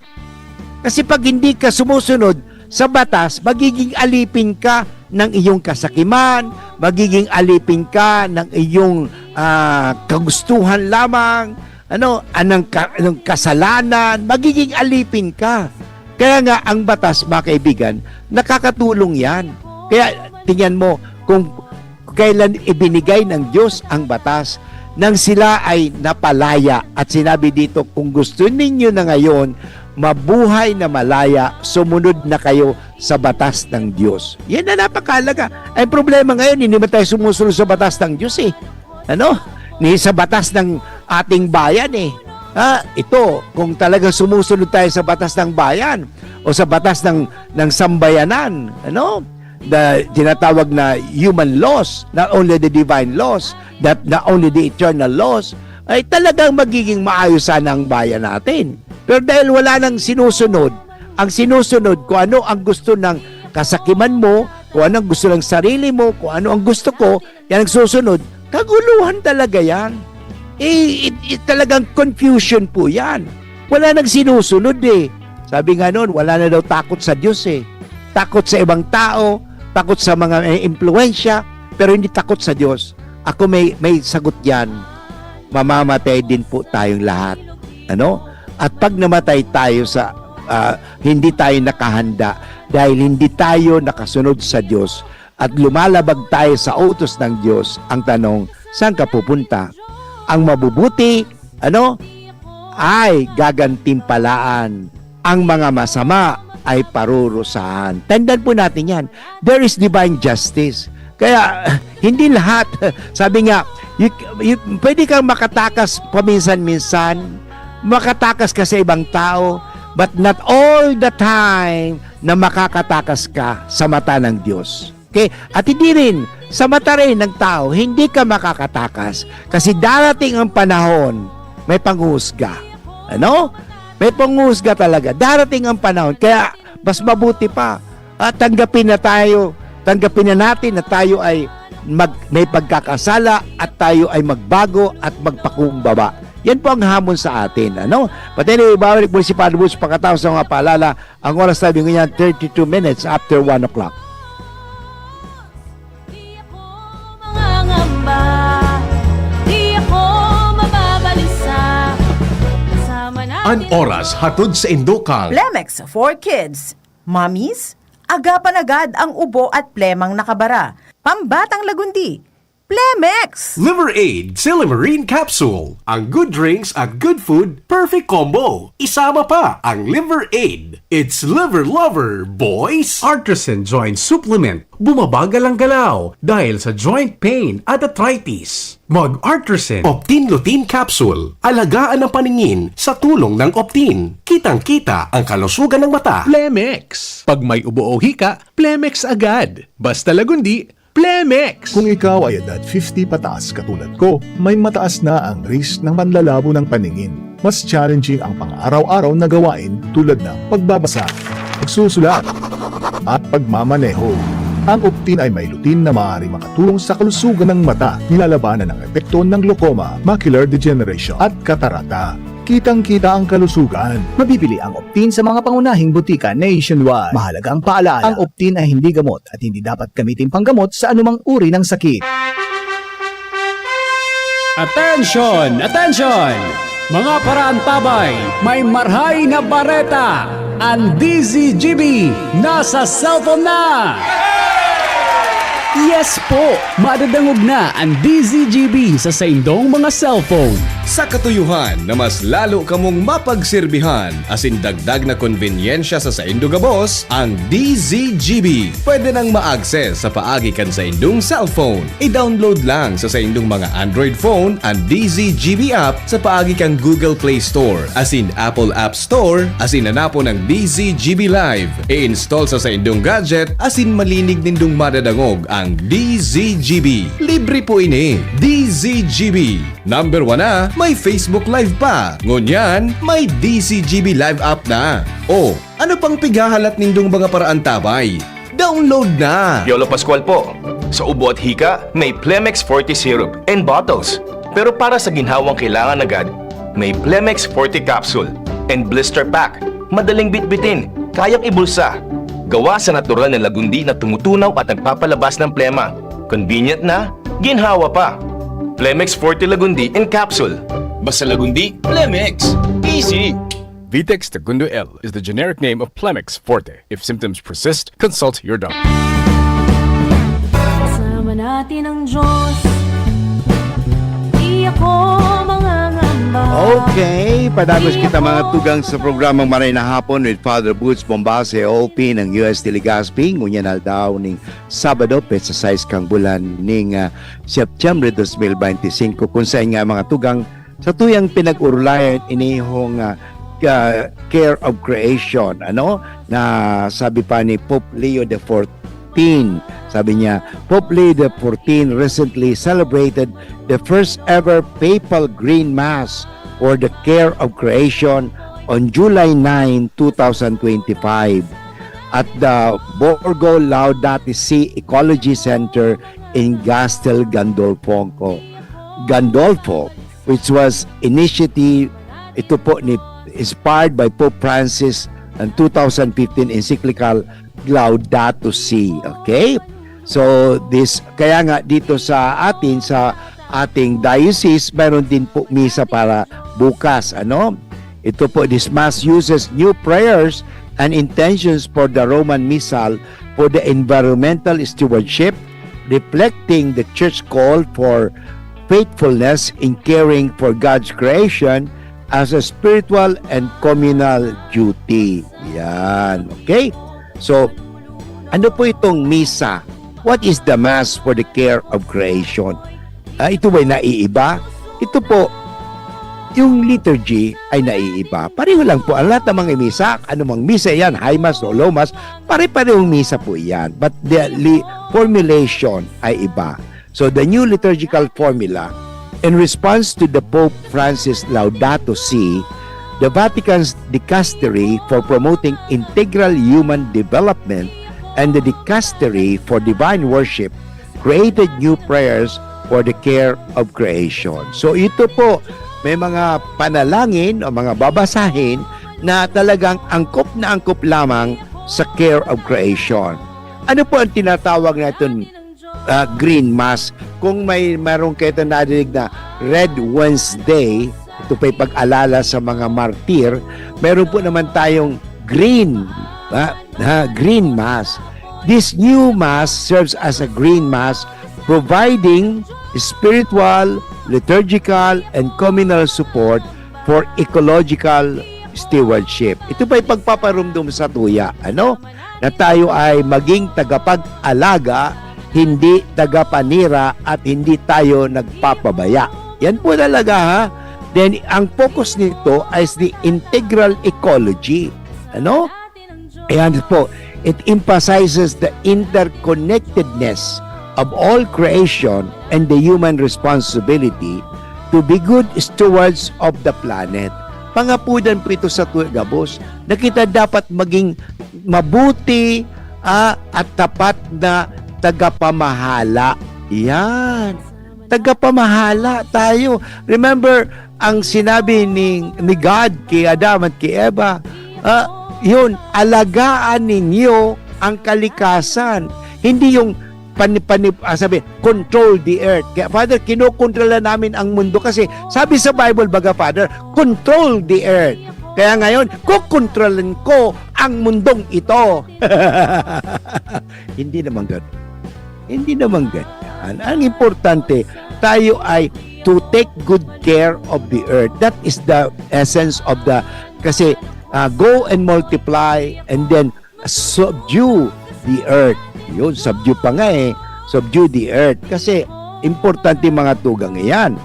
Kasi pag hindi ka sumusunod sa batas, magiging alipin ka ng iyong kasakiman, magiging alipin ka ng iyong, ah, kagustuhan lamang, ano, anong ka-, anong kasalanan, magiging alipin ka. Kaya nga, ang batas, mga kaibigan, nakakatulong yan. Kaya, tingnan mo, kung kailan ibinigay ng Diyos ang batas, nang sila ay napalaya. At sinabi dito, "Kung gusto ninyo na ngayon mabuhay na malaya, sumunod na kayo sa batas ng Diyos." Yan na napakahalaga. Ang problema ngayon, hindi man tayo sumusunod sa batas ng Diyos eh. Ano? Ni sa batas ng ating bayan eh. Ha? Ito, kung talagang sumusunod tayo sa batas ng bayan o sa batas ng, ng sambayanan, ano? The tinatawag na human laws, not only the divine laws, that not only the eternal laws, ay talagang magiging maayos sana ang bayan natin. Pero dahil wala nang sinusunod, ang sinusunod kung ano ang gusto ng kasakiman mo, kung ano ang gusto ng sarili mo, kung ano ang gusto ko, yan ang susunod, kaguluhan talaga yan. Eh, it, it, talagang confusion po yan. Wala nang sinusunod eh. Sabi nga noon, wala na daw takot sa Diyos eh. Takot sa ibang tao, takot sa mga may impluwensya, pero hindi takot sa Diyos. Ako may, may sagot yan. Mamamatay din po tayong lahat. Ano? At pag namatay tayo sa, ah, hindi tayo nakahanda dahil hindi tayo nakasunod sa Diyos at lumalabag tayo sa utos ng Diyos, ang tanong, saan ka pupunta? Ang mabubuti, ano, ay gagantimpalaan. Ang mga masama ay parurusahan. Tandaan po natin yan. There is divine justice. Kaya, hindi lahat. Sabi nga, you, you, pwede kang makatakas paminsan-minsan, makatakas ka sa ibang tao, but not all the time na makakatakas ka sa mata ng Diyos. Okay? At hindi rin, sa mata rin ng tao, hindi ka makakatakas. Kasi darating ang panahon, may panghuhusga. Ano? May panghuhusga talaga. Darating ang panahon. Kaya, mas mabuti pa. At tanggapin na tayo. Tanggapin na natin na tayo ay mag, may pagkakasala at tayo ay magbago at magpakumbaba. Yan po ang hamon sa atin. Ano? But anyway, babalik muli si Father Woods pagkatapos ng mga paalala. Ang oras tayo ngayon, thirty-two minutes after one o'clock. Di ako mangangamba, di ako mababalisa. Kasama natin An oras hatod sa indukang. Plemex for Kids. Mommies, agapan agad ang ubo at plemang nakabara. Pambatang lagundi. Plemex! Liver Aid Silymarin Capsule. Ang good drinks at good food, perfect combo. Isama pa ang Liver Aid. It's Liver Lover, boys! Artisan Joint Supplement. Bumabagal ang galaw dahil sa joint pain at arthritis. Mag-Artisan. Optin Lutein Capsule. Alagaan ang paningin sa tulong ng Optin. Kitang-kita ang kalusugan ng mata. Plemex. Pag may ubo o hika, Plemex agad. Basta lagundi, Plemex! Kung ikaw ay edad fifty pataas katulad ko, may mataas na ang risk ng panlalabo ng paningin. Mas challenging ang pang-araw-araw na gawain tulad ng pagbabasa, pagsusulat, at pagmamaneho. Ang Optin ay may lutein na maaaring makatulong sa kalusugan ng mata, nilalabanan ang epekto ng glaucoma, macular degeneration, at katarata. Kitang-kita ang kalusugan. Mabibili ang Optin sa mga pangunahing butika nationwide. Mahalagang paalala, ang Optin ay hindi gamot at hindi dapat gamitin panggamot sa anumang uri ng sakit. Attention! Attention! Mga paraantabay, may marhay na bareta! Ang D Z G B nasa cellphone na! Yes po! Madadangog na ang D Z G B sa saindong mga cellphone. Sa katuyuhan na mas lalo kamong mapagserbihan asin dagdag na konbenyensya sa saindo gabos, ang D Z G B pwede nang ma-access sa paagi kan saindong cellphone. I-download lang sa saindong mga Android phone an D Z G B app sa paagi kan Google Play Store asin Apple App Store asin hanapon ang D Z G B Live. I-install sa saindong gadget asin malinig nindong madadangog ang D Z G B. Libre po ini. D Z G B. Number one na, may Facebook Live pa. Ngunyan, may D Z G B Live app na. O, ano pang pighahalat nindong mga paraantabay? Download na! Piolo Pascual po. Sa ubo at hika, may Plemex Forte Syrup and bottles. Pero para sa ginhawang kailangan agad, may Plemex Forte Capsule and Blister Pack. Madaling bitbitin, kayang ibulsa. Gawa sa natural na lagundi na tumutunaw at nagpapalabas ng plema. Convenient na, ginhawa pa. Plemex Forte Lagundi in Capsule. Basta Lagundi, Plemex. Easy! Vitex Segundo L is the generic name of Plemex Forte. If symptoms persist, consult your doctor. Kasama natin ang Diyos. Di ako mangangamba. Okay, padagos kita mga tugang sa programang Maray na Hapon with Father Boots Bombase, O P ng U S T Legazpi. Ngunyan aldaw ning Sabado, petsa sais kang bulan ning ah, Setyembre dos mil beintisinko, kung saan nga mga tugang sa tuyang pinag-urulayan inihong ah, ah, care of creation, ano, na sabi pa ni Pope Leo the fourteen, sabi niya, Pope Leo the fourteen recently celebrated the first ever papal green mass for the care of creation on July nine, two thousand twenty-five at the Borgo Laudati Si Ecology Center in Castel Gandolfo. Gandolfo. which was initiative, ito po ni, inspired by Pope Francis ang two thousand fifteen encyclical Laudato Si. Okay? So, this, kaya nga dito sa atin, sa ating diocese, meron din po misa para bukas, ano? Ito po, this Mass uses new prayers and intentions for the Roman Missal for the environmental stewardship, reflecting the Church call for faithfulness in caring for God's creation as a spiritual and communal duty. Yan. Okay? So, ano po itong misa? What is the Mass for the care of creation? Ah, ito ba'y naiiba? Ito po, yung liturgy ay naiiba. Pareho lang po. Ang lahat ng mga misa, anumang misa yan, high mass o low mass, pare-parehong misa po yan. But the li- formulation ay iba. So the new liturgical formula, in response to the Pope Francis Laudato Si, the Vatican's Dicastery for Promoting Integral Human Development and the Dicastery for Divine Worship created new prayers for the care of creation. So ito po, may mga panalangin o mga babasahin na talagang angkop na angkop lamang sa care of creation. Ano po ang tinatawag natin, ah, Green Mass? Kung may, meron kayo itong narinig na Red Wednesday, ito pa'y pag-alala sa mga martir, meron po naman tayong Green, ha, ha, Green Mass. This new Mass serves as a Green Mass, providing spiritual, liturgical, and communal support for ecological stewardship. Ito pa'y pagpaparumdom sa tuya, ano? Na tayo ay maging tagapag-alaga, hindi tagapanira at hindi tayo nagpapabaya. Yan po talaga, ha? Then, ang focus nito is the integral ecology. Ano? Ayan po, it emphasizes the interconnectedness of all creation and the human responsibility to be good stewards of the planet. Pangapudan po ito sa tuya gabos na kita dapat maging mabuti, ah, at tapat na tagapamahala. Yan. Tagapamahala tayo. Remember, ang sinabi ni, ni God kay Adam at kay Eva, ah, yun, "Alagaan ninyo ang kalikasan." Hindi yung pani-, pani-, ah, sabi, "Control the earth." Kaya, Father, kinokontrola namin ang mundo kasi sabi sa Bible, baga, Father, "Control the earth." Kaya ngayon, kokontrolan ko ang mundong ito. Hindi naman ganun. Hindi naman ganyan. Ang importante, tayo ay to take good care of the earth. That is the essence of the, kasi, ah, "Go and multiply and then subdue the earth." Yun, subdue pa nga eh. "Subdue the earth." Kasi importante mga tugang iyan.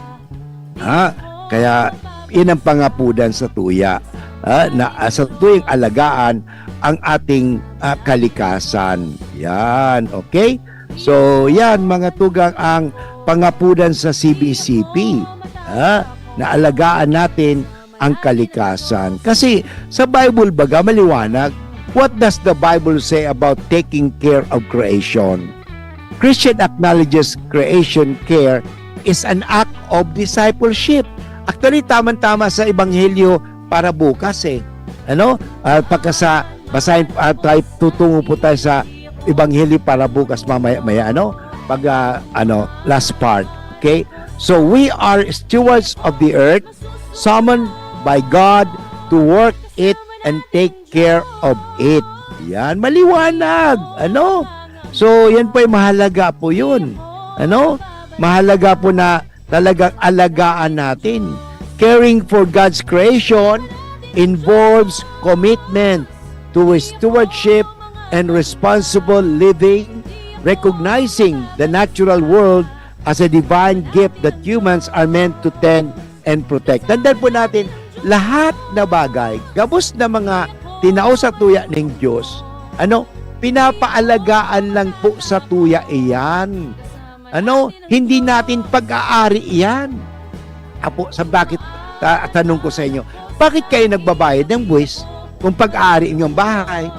Ha? Kaya, yan ang pangapudan sa tuya. Ha? Na, ah, sa tuyang alagaan ang ating, ah, kalikasan. Yan, okay? So, yan, mga tugang, ang pangapudan sa C B C P. Ha? Na alagaan natin ang kalikasan. Kasi sa Bible baga maliwanag, what does the Bible say about taking care of creation? Christian acknowledges creation care is an act of discipleship. Actually, tamang-tama sa Ebanghelyo para bukas eh. Ano? Ah, pagka sa, basahin, ah, tayo, tutungo po tayo sa Ebanghelyo para bukas mamaya, maya, ano? Pag, ah, ano, last part. Okay? So, we are stewards of the earth, summoned by God to work it and take care of it. Yan, maliwanag. Ano? So, yan po ay mahalaga po yun. Ano? Mahalaga po na talagang alagaan natin. Caring for God's creation involves commitment to stewardship and responsible living, recognizing the natural world as a divine gift that humans are meant to tend and protect. Tandaan po natin, lahat na bagay, gabos na mga tinao sa tuya ning Diyos, ano, pinapaalagaan lang po sa tuya iyan. Ano, hindi natin pag-aari iyan. Apo, sa bakit, ta-, tanong ko sa inyo, bakit kayo nagbabayad ng buwis kung pag-aari inyong bahay?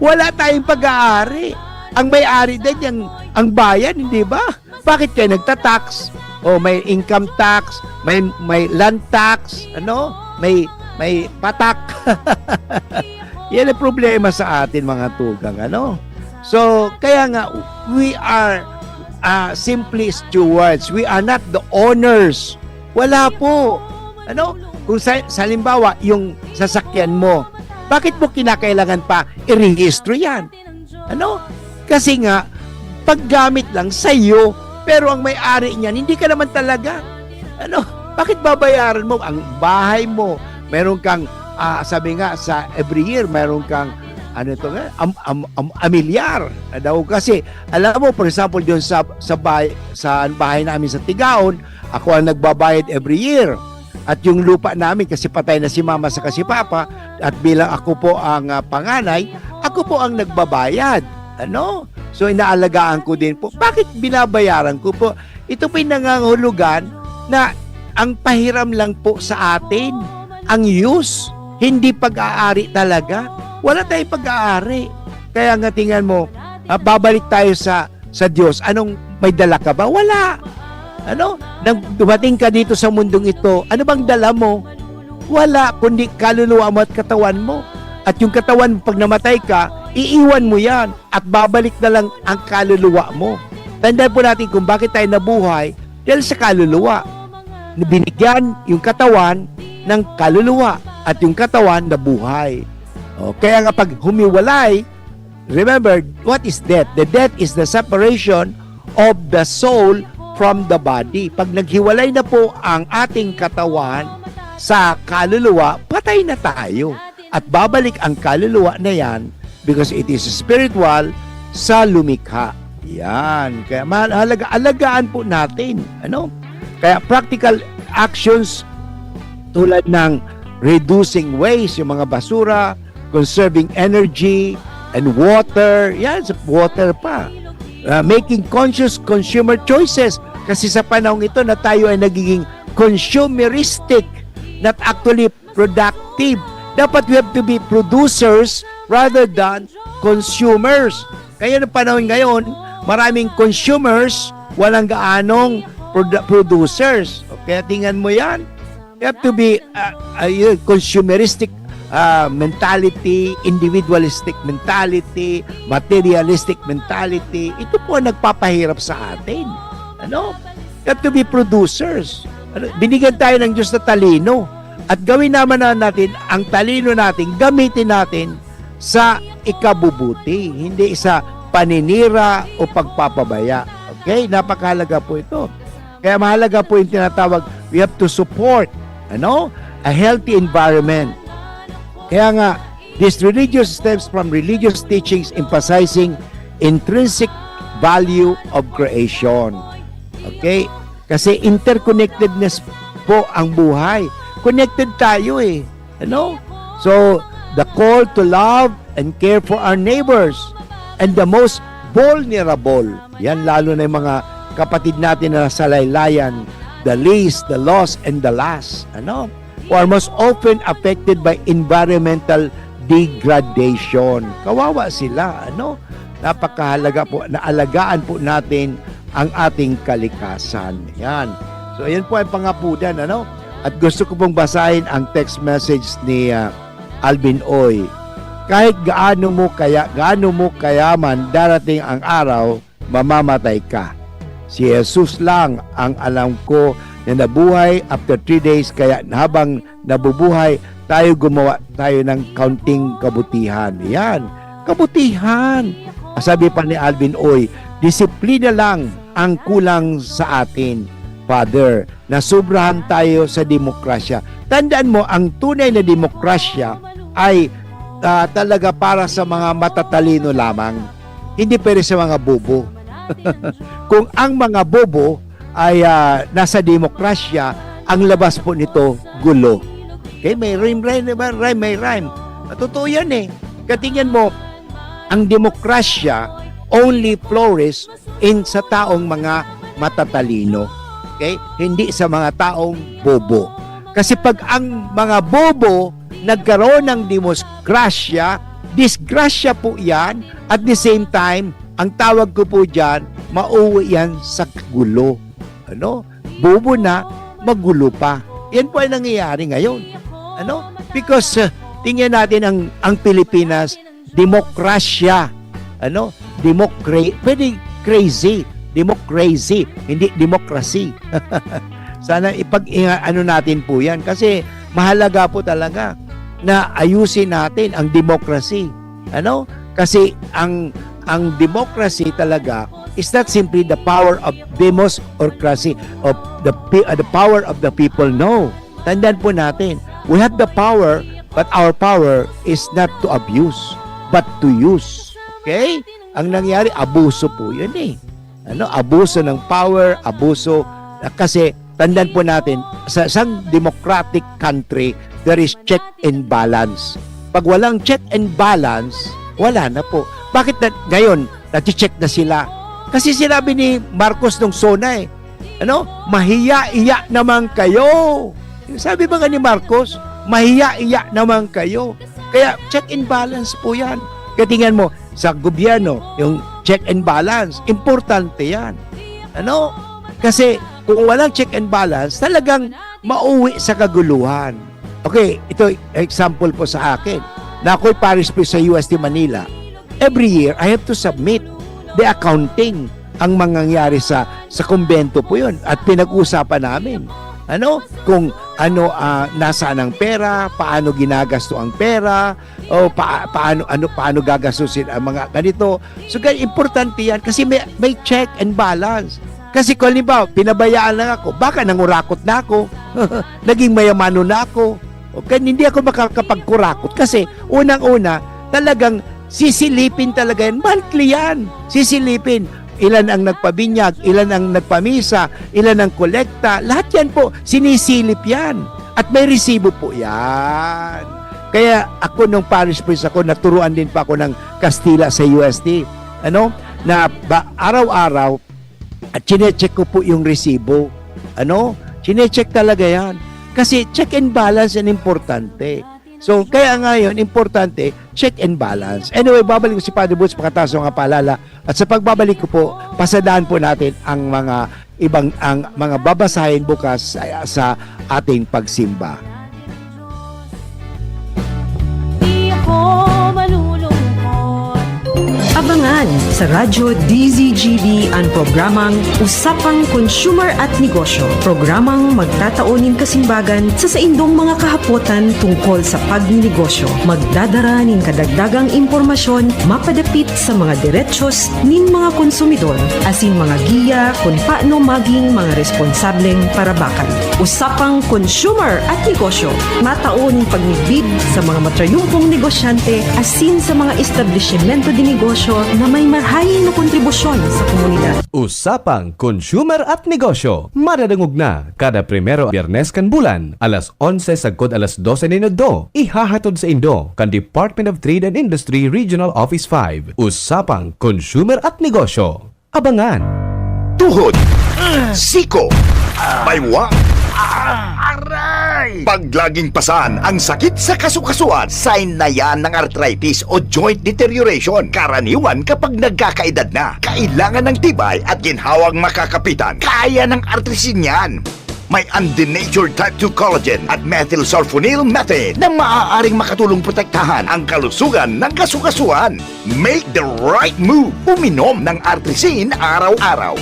Wala tayong pag-aari. Ang may-ari din, ang, ang bayan, hindi ba? Bakit kayo nagtatax? Oh, may income tax, may, may land tax, ano? May, may patak. Yan ang problema sa atin, mga tugang, ano? So, kaya nga, we are, ah, simply stewards. We are not the owners. Wala po. Ano? Kung sa, sa halimbawa, yung sasakyan mo, bakit mo kinakailangan pa i-rehistro yan? Ano? Kasi nga, paggamit lang sa'yo, pero ang may-ari niyan, hindi ka naman talaga. Ano? Bakit babayaran mo ang bahay mo? Meron kang, ah, sabi nga, sa every year, meron kang, ano to nga, am, am, am, amilyar na daw. Kasi, alam mo, for example, doon sa, sa bahay, sa bahay namin sa Tigaon, ako ang nagbabayad every year. At yung lupa namin, kasi patay na si mama saka si papa, at bilang ako po ang, ah, panganay, ako po ang nagbabayad. Ano? So, inaalagaan ko din po. Bakit binabayaran ko po? Ito po'y nangangahulugan na ang pahiram lang po sa atin, ang use, hindi pag-aari talaga. Wala tayong pag-aari. Kaya nga tingnan mo, ah, babalik tayo sa, sa Diyos. Anong, may dala ka ba? Wala. Ano? Nang dumating ka dito sa mundong ito, ano bang dala mo? Wala, kundi kaluluwa mo at katawan mo. At yung katawan mo, pag namatay ka, iiwan mo yan at babalik na lang ang kaluluwa mo. Tandaan po natin kung bakit tayo nabuhay, dahil sa kaluluwa. Binigyan yung katawan ng kaluluwa at yung katawan nabuhay. O, kaya nga pag humiwalay, remember, what is death? The death is the separation of the soul from the body. Pag naghiwalay na po ang ating katawan sa kaluluwa, patay na tayo. At babalik ang kaluluwa na yan because it is spiritual sa lumikha. Yan. Kaya mahalaga, alagaan po natin. Ano? Kaya practical actions tulad ng reducing waste, yung mga basura, conserving energy, and water. Yan, sa water pa. Uh, making conscious consumer choices. Kasi sa panahong ito na tayo ay nagiging consumeristic, not actually productive. Dapat we have to be producers rather than consumers. Kaya ng panahon ngayon, maraming consumers, walang gaanong produ- producers. Kaya tingnan mo yan. You have to be uh, uh, yun, consumeristic uh, mentality, individualistic mentality, materialistic mentality. Ito po ang nagpapahirap sa atin. Ano? You have to be producers. Ano? Binigyan tayo ng Diyos na talino. At gawin naman na natin ang talino natin, gamitin natin sa ikabubuti, hindi sa paninira o pagpapabaya. Okay? Napakahalaga po ito. Kaya mahalaga po yung tinatawag, we have to support, ano, a healthy environment. Kaya nga, this religious stems from religious teachings emphasizing intrinsic value of creation. Okay? Kasi interconnectedness po ang buhay. Connected tayo eh. Ano? So, the call to love and care for our neighbors and the most vulnerable. Yan, lalo na yung mga kapatid natin na nasa laylayan, the least, the lost, and the last. Ano? Who are most often affected by environmental degradation. Kawawa sila, ano? Napakahalaga po na alagaan po natin ang ating kalikasan. Yan. So, ayan po ang pangapudan, ano? At gusto ko pong basahin ang text message ni ah, Alvin Oy. Kahit gaano mo kaya, gaano mo kayaman, darating ang araw, mamamatay ka. Si Jesus lang ang alam ko na nabuhay after three days, kaya habang nabubuhay tayo, gumawa tayo ng kaunting kabutihan. Yan, kabutihan. Sabi pa ni Alvin Oy, disiplina lang ang kulang sa atin, Father. Nasobrahan tayo sa demokrasya. Tandaan mo, ang tunay na demokrasya ay ah, talaga para sa mga matatalino lamang. Hindi pwede sa mga bobo. Kung ang mga bobo ay ah, nasa demokrasya, ang labas po nito, gulo. Okay, may rhyme, rhyme, di ba? Rhyme, may rhyme. Totoo yan eh. Katingin mo, ang demokrasya only flourishes in sa taong mga matatalino. Okay? Hindi sa mga taong bobo. Kasi pag ang mga bobo nagkaroon ng demokrasya, disgrasya po yan. At the same time, ang tawag ko po dyan, mauwi yan sa gulo. Ano? bobo na, magulo pa. Yan po ay nangyayari ngayon. Ano? Because, uh, tingnan natin ang, ang Pilipinas, demokrasya. Ano? Democra-, pwede crazy. Democracy, hindi democracy. Sana ipag-, ano natin po yan. Kasi mahalaga po talaga na ayusin natin ang democracy. Ano? Kasi ang, ang democracy talaga is not simply the power of demos or cracy, of the pe-, uh, the power of the people. No. Tandaan po natin, we have the power, but our power is not to abuse, but to use. Okay? Ang nangyari, abuso po yun eh. Ano? Abuso ng power, abuso. Kasi, tandaan po natin, sa isang democratic country, there is check and balance. Pag walang check and balance, wala na po. Bakit na, ngayon, nati-check na sila? Kasi sinabi ni Marcos nung SONA eh, ano? "Mahiya-iya naman kayo." Sabi ba nga ni Marcos, "Mahiya-iya naman kayo." Kaya check and balance po yan. Kaya tingnan mo, sa gobyerno, yung check and balance, importante yan. Ano? Kasi kung walang check and balance, talagang mauwi sa kaguluhan. Okay, ito example po sa akin. Na ako'y parish priest sa U S T Manila. Every year, I have to submit the accounting, ang mangyayari sa, sa kumbento po yun. At pinag-uusapan namin, ano, kung ano, ah, nasaan ang pera, paano ginagasto ang pera, o pa-, paano, ano, paano gagastusin ang mga ganito. So, gan-, importante yan kasi may, may check and balance. Kasi kung halimbawa, pinabayaan lang ako, baka nangurakot na ako, naging mayamano na ako. O kaya hindi ako makakapagkurakot kasi unang-una, talagang sisilipin talaga yan. Monthly yan. Sisilipin. Ilan ang nagpabinyag, ilan ang nagpamisa, ilan ang kolekta. Lahat yan po, sinisilip yan. At may resibo po yan. Kaya ako, nung parish priest ako, naturuan din pa ako ng Kastila sa U S T. Ano? Na ba, araw-araw, at chinecheck ko po yung resibo. Ano? Chinecheck talaga yan. Kasi check and balance yan importante. So, kaya ngayon, importante, check and balance. Anyway, babalik ko si Padre Boots, pakataas ng mga paalala. At sa pagbabalik ko po, pasadaan po natin ang mga ibang, ang mga babasahin bukas sa, sa ating pagsimba. Di ako malulungkot. Abangan sa Radyo D Z G B an programang Usapang Consumer at Negosyo, programang magtatao nin kasimbagan sa saindong mga kahapotan tungkol sa pagninegosyo. Magdadara nin kadagdagang impormasyon mapadapit sa mga derechos nin mga konsumidor asin mga giya kun paano maging mga responsableng parabakan. Usapang Consumer at Negosyo, matao nin pagmidbid sa mga matrayumpong negosyante asin sa mga establisimento de negosyo na may marahay na kontribusyon sa komunidad. Usapang Consumer at Negosyo, madadangog na kada primero Biyernes kan bulan, alas onse sagkod alas dose nin udto, ihahatod saindo kan Department of Trade and Industry Regional Office five. Usapang Consumer at Negosyo. Abangan! Tuhod, siko, baywa, aray! Pag laging pasan ang sakit sa kasukasuan, sign na yan ng arthritis o joint deterioration. Karaniwan kapag nagkakaedad na, kailangan ng tibay at ginhawang makakapitan. Kaya ng artrisin yan. May undenatured type two collagen at methylsulfonyl methane na maaaring makatulong protektahan ang kalusugan ng kasukasuan. Make the right move. Uminom ng Artrisin araw-araw.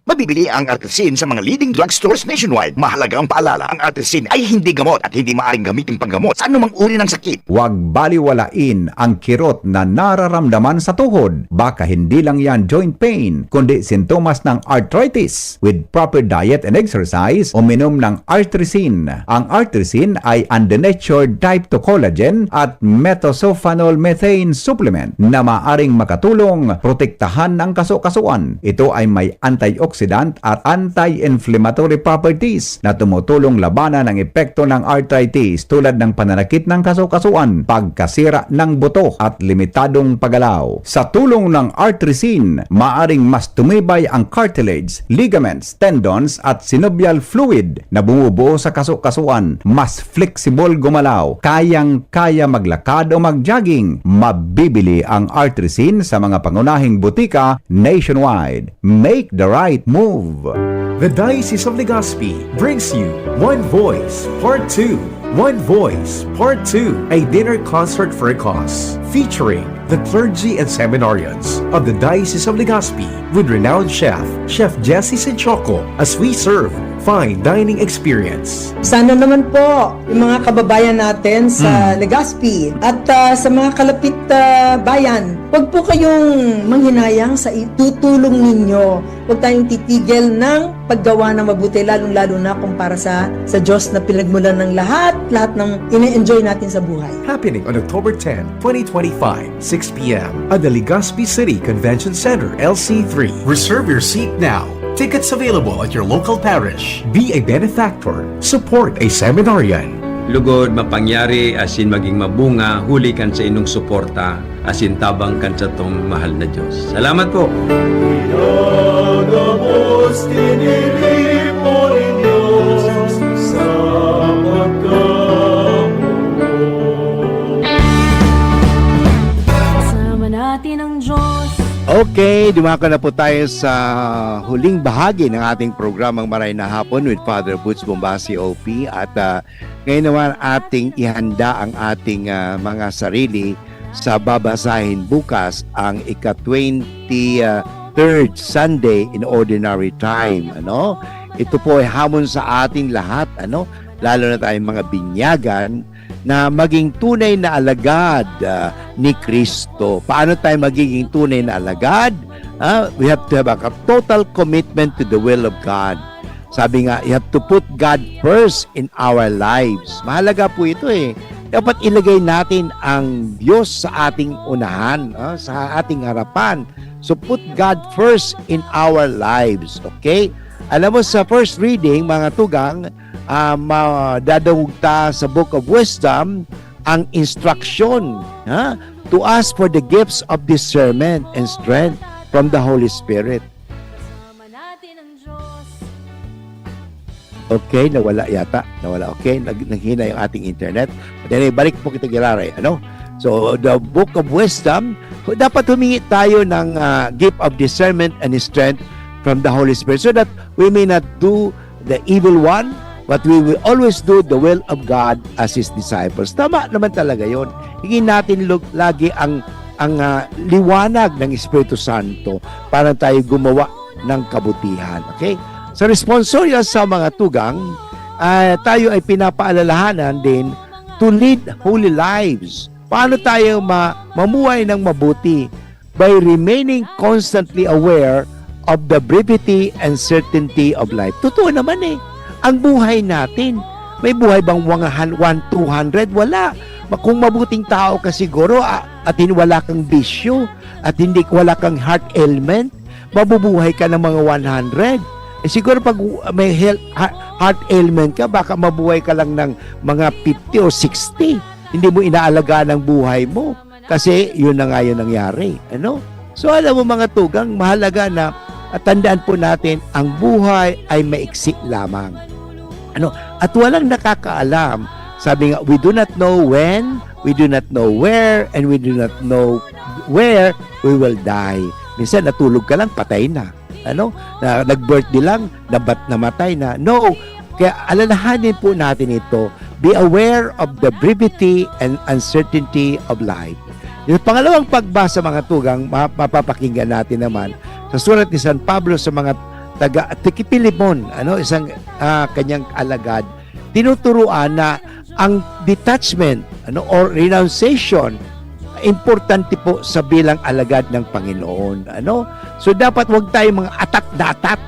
Mabibili ang Artrisin sa mga leading drugstores nationwide. Mahalagang paalala, ang Artrisin ay hindi gamot at hindi maaaring gamitin panggamot sa anumang uri ng sakit. Huwag baliwalain ang kirot na nararamdaman sa tuhod. Baka hindi lang yan joint pain, kundi sintomas ng arthritis. With proper diet and exercise, uminom ng Artrisin. Ang Artrisin ay undenatured type two collagen at methylsulfonyl methane supplement na maaring makatulong protektahan ang kasukasuan. Ito ay may antioxidant at anti-inflammatory properties na tumutulong labanan ang epekto ng arthritis tulad ng pananakit ng kasukasuan, pagkasira ng buto at limitadong paggalaw. Sa tulong ng Artrisin, maaring mas tumibay ang cartilage, ligaments, tendons at synovial fluid na bumubuo sa kasukasuan, mas flexible gumalaw, kayang-kaya maglakad o mag-jogging. Mabibili ang Artrisin sa mga pangunahing butika nationwide. Make the right move! The Diocese of Legazpi brings you One Voice Part two. One Voice Part two, a dinner concert for a cause, featuring the clergy and seminarians of the Diocese of Legazpi with renowned chef, Chef Jesse Sinchoco, as we serve fine dining experience. Sana naman po, yung mga kababayan natin sa Mm. Legazpi at ah, sa mga kalapit ah, bayan, huwag po kayong manghinayang sa itutulong ninyo. Huwag tayong titigil ng paggawa ng mabuti, lalong-lalo na kung para sa, sa Diyos na pinagmulan ng lahat, lahat ng ine-enjoy natin sa buhay. Happening on October ten, twenty twenty-five, six p.m. at the Legazpi City Convention Center, L C three. Reserve your seat now. Tickets available at your local parish. Be a benefactor. Support a seminarian. Lugod, mapangyari asin maging mabunga huli kan sa inong suporta asin tabang kan satong mahal na Dios. Salamat po! Pinagabos, tiniripo nin Diyos sa pagkamuot. Kasama natin ang Diyos. Okay, dumako na po tayo sa huling bahagi ng ating programang Maray na Hapon with Father Boots Bombasi, O P. At ah, ngayon naman ating ihanda ang ating ah, mga sarili sa babasahin bukas, ang ika-twenty-third Sunday in Ordinary Time. Ano? Ito po ay hamon sa ating lahat, ano? Lalo na tayong mga binyagan, na maging tunay na alagad ah, ni Kristo. Paano tayo magiging tunay na alagad? Ah, we have to have a total commitment to the will of God. Sabi nga, you have to put God first in our lives. Mahalaga po ito eh. Dapat ilagay natin ang Diyos sa ating unahan, ah, sa ating harapan. So put God first in our lives, okay? Alam mo, sa first reading, mga tugang, ah, madadangog ta sa Book of Wisdom ang instruction, ha? To ask for the gifts of discernment and strength from the Holy Spirit. Kasama natin ang Diyos. Okay, nawala yata. Nawala. Okay, nag naghina yung ating internet. But anyway, balik po kita, Giraray. Ano? So, the Book of Wisdom, dapat humingi tayo ng ah, gift of discernment and strength from the Holy Spirit so that we may not do the evil one, but we will always do the will of God as His disciples. Tama naman talaga yon. Hingin natin lug- lagi ang ang ah, liwanag ng Espiritu Santo para tayo gumawa ng kabutihan. Okay? Sa responsorio sa mga tugang, ah, tayo ay pinapaalalahanan din to lead holy lives. Paano tayo ma- mamuhay ng mabuti? By remaining constantly aware of the brevity and certainty of life. Totoo naman eh, ang buhay natin, may buhay bang mga han- one, two hundred? Wala. Ma- Kung mabuting tao ka siguro ah, at hin- wala kang bisyo, at hindi wala kang heart ailment, mabubuhay ka ng mga one hundred. Eh, siguro pag w- may health, ha- heart ailment ka, baka mabuhay ka lang ng mga fifty or sixty. Hindi mo inaalagaan ang buhay mo. Kasi yun na nga yung nangyari. Ano? So alam mo mga tugang, mahalaga na at tandaan po natin, ang buhay ay maiksi lamang. Ano? At walang nakakaalam. Sabi nga, we do not know when, we do not know where, and we do not know where we will die. Minsan natulog ka lang, patay na. Ano? Na, nag-birthday lang, nabat namatay na. No. Kaya alalahanin po natin ito. Be aware of the brevity and uncertainty of life. Yung pangalawang pagbasa, mga tugang, ma- mapapakinggan natin naman sa surat ni San Pablo sa mga taga Filemon, ano, isang ah, kanyang alagad, tinuturuan na ang detachment, ano, or renunciation, importante po sa bilang alagad ng Panginoon, ano? So dapat wag tayong mga atat na atat,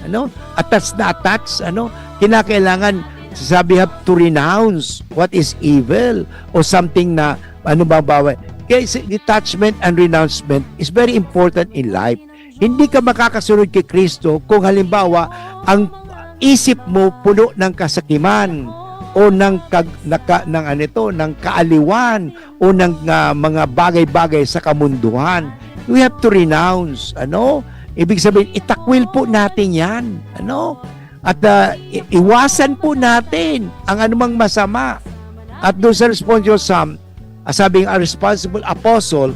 ano? Atats na atats, ano? Kinakailangan, sabi, have to renounce what is evil o something na ano ba bawal. Kaya si detachment and renouncement is very important in life. Hindi ka makakasunod kay Kristo kung halimbawa ang isip mo puno ng kasakiman o ng kag, naka, ng ano ito, ng kaaliwan o ng ah, mga bagay-bagay sa kamunduhan. We have to renounce, ano? Ibig sabihin, itakwil po natin 'yan, ano? At ah, i- iwasan po natin ang anumang masama. At doon sa response sa ah, sabi ng responsible apostle,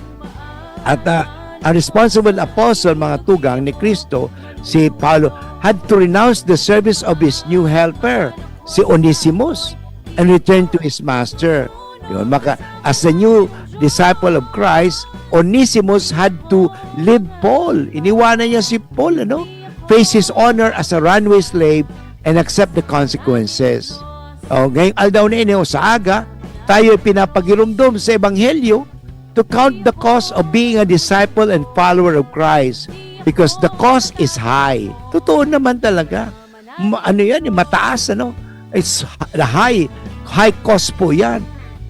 at ah, ang responsible apostle, mga tugang ni Kristo, si Paulo, had to renounce the service of his new helper, si Onesimus, and return to his master. Yun, maka, as a new disciple of Christ, Onesimus had to leave Paul. Iniwanan niya si Paul, ano? Face his honor as a runaway slave and accept the consequences. O, ngayong aldaw na ini, o sa aga, tayo pinapagirumdom sa Ebanghelyo to count the cost of being a disciple and follower of Christ because the cost is high. Totoo naman talaga. Ma-, ano yan, eh, mataas, ano? It's h-, the high, high cost po yan.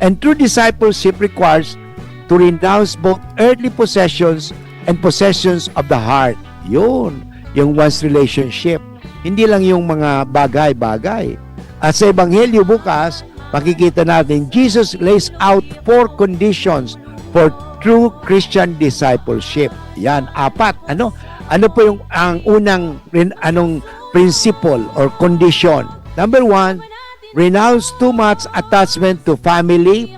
And true discipleship requires to renounce both earthly possessions and possessions of the heart. Yun, yung one's relationship. Hindi lang yung mga bagay-bagay. At sa Ebanghelyo bukas, makikita natin, Jesus lays out four conditions for true Christian discipleship. Yan, apat. Ano? Ano po yung ang unang rin-, anong principle or condition? Number one, renounce too much attachment to family,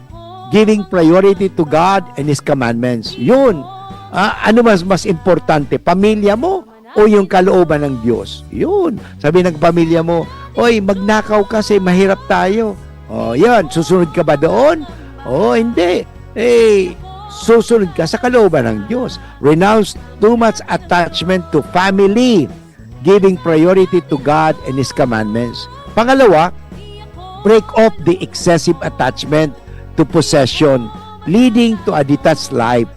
giving priority to God and His commandments. Yun. Ah, ano mas, mas importante? Pamilya mo o yung kalooban ng Diyos? Yun. Sabi ng pamilya mo, "Oy, magnakaw kasi mahirap tayo." O, yun. Susunod ka ba doon? O, hindi. Eh, susunod ka sa kalooban ng Diyos. Renounce too much attachment to family, giving priority to God and His commandments. Pangalawa, break off the excessive attachment to possession, leading to a detached life,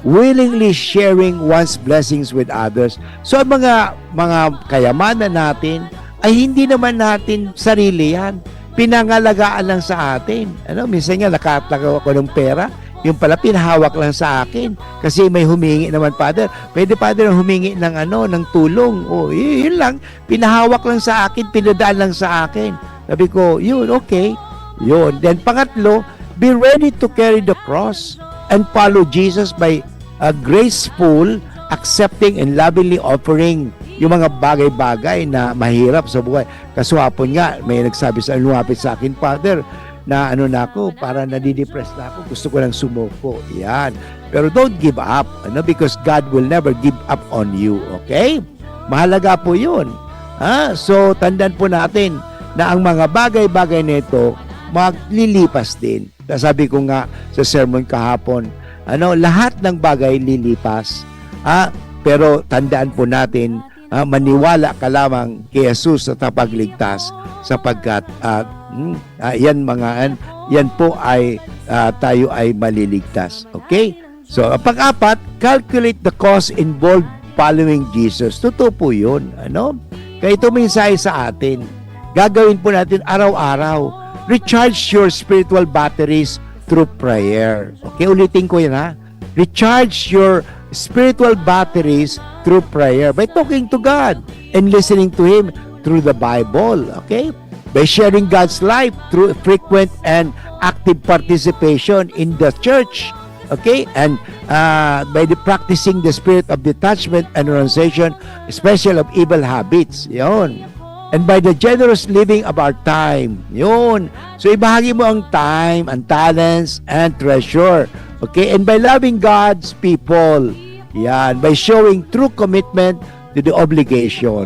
willingly sharing one's blessings with others. So, ang mga, mga kayamanan natin ay hindi naman natin sarili yan. Pinangalagaan lang sa atin. Ano, minsan nga, nakatlakaw ako ng pera, yung pala, pinahawak lang sa akin. Kasi may humingi naman, Father. Pwede, Father, humingi ng, ano, ng tulong. O, y-, yun lang. Pinahawak lang sa akin, pinadaan lang sa akin. Sabi ko, "Yun, okay." Yun. Then, pangatlo, be ready to carry the cross and follow Jesus by, uh, graceful, accepting, and lovingly offering yung mga bagay-bagay na mahirap sa buhay. Kaswapon nga, may nagsabi sa, lumapit sa akin, "Father, na ano na ako, para nadidepress na ako, gusto ko nang sumuko." Yan. Pero don't give up, ano, because God will never give up on you, okay? Mahalaga po yun. Ha? So, tandaan po natin na ang mga bagay-bagay na ito, maglilipas din. Sabi ko nga sa sermon kahapon, ano, lahat ng bagay lilipas. Ha? Pero tandaan po natin, ha, maniwala ka lamang kay Jesus sa tapagligtas, sapagkat, ah, hmm, ah, yan mga, yan, yan po ay, ah, tayo ay maliligtas. Okay? So, ang pang-apat, calculate the cost involved following Jesus. Totoo po yun. Ano? Kaya ito mensahe sa atin. Gagawin po natin araw-araw. Recharge your spiritual batteries through prayer. Okay, ulitin ko yan, ha. Recharge your spiritual batteries through prayer by talking to God and listening to Him through the Bible. Okay? By sharing God's life through frequent and active participation in the church. Okay? And, uh, by the practicing the spirit of detachment and renunciation, especially of evil habits. Yun. And by the generous living of our time. Yun. So, ibahagi mo ang time, ang talents, and treasure. Okay? And by loving God's people. Yan. By showing true commitment to the obligation.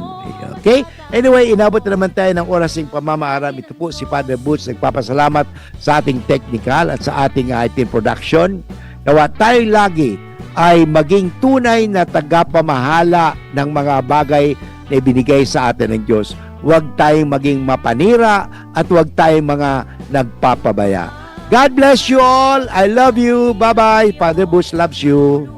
Okay? Anyway, inabot na naman tayo ng oras ng pamamaaram. Ito po si Father Boots, nagpapasalamat sa ating technical at sa ating I T production. Nawa tayo lagi ay maging tunay na tagapamahala ng mga bagay na ibinigay sa atin ng Diyos. Huwag tayong maging mapanira at huwag tayong mga nagpapabaya. God bless you all. I love you. Bye-bye. Father Boots loves you.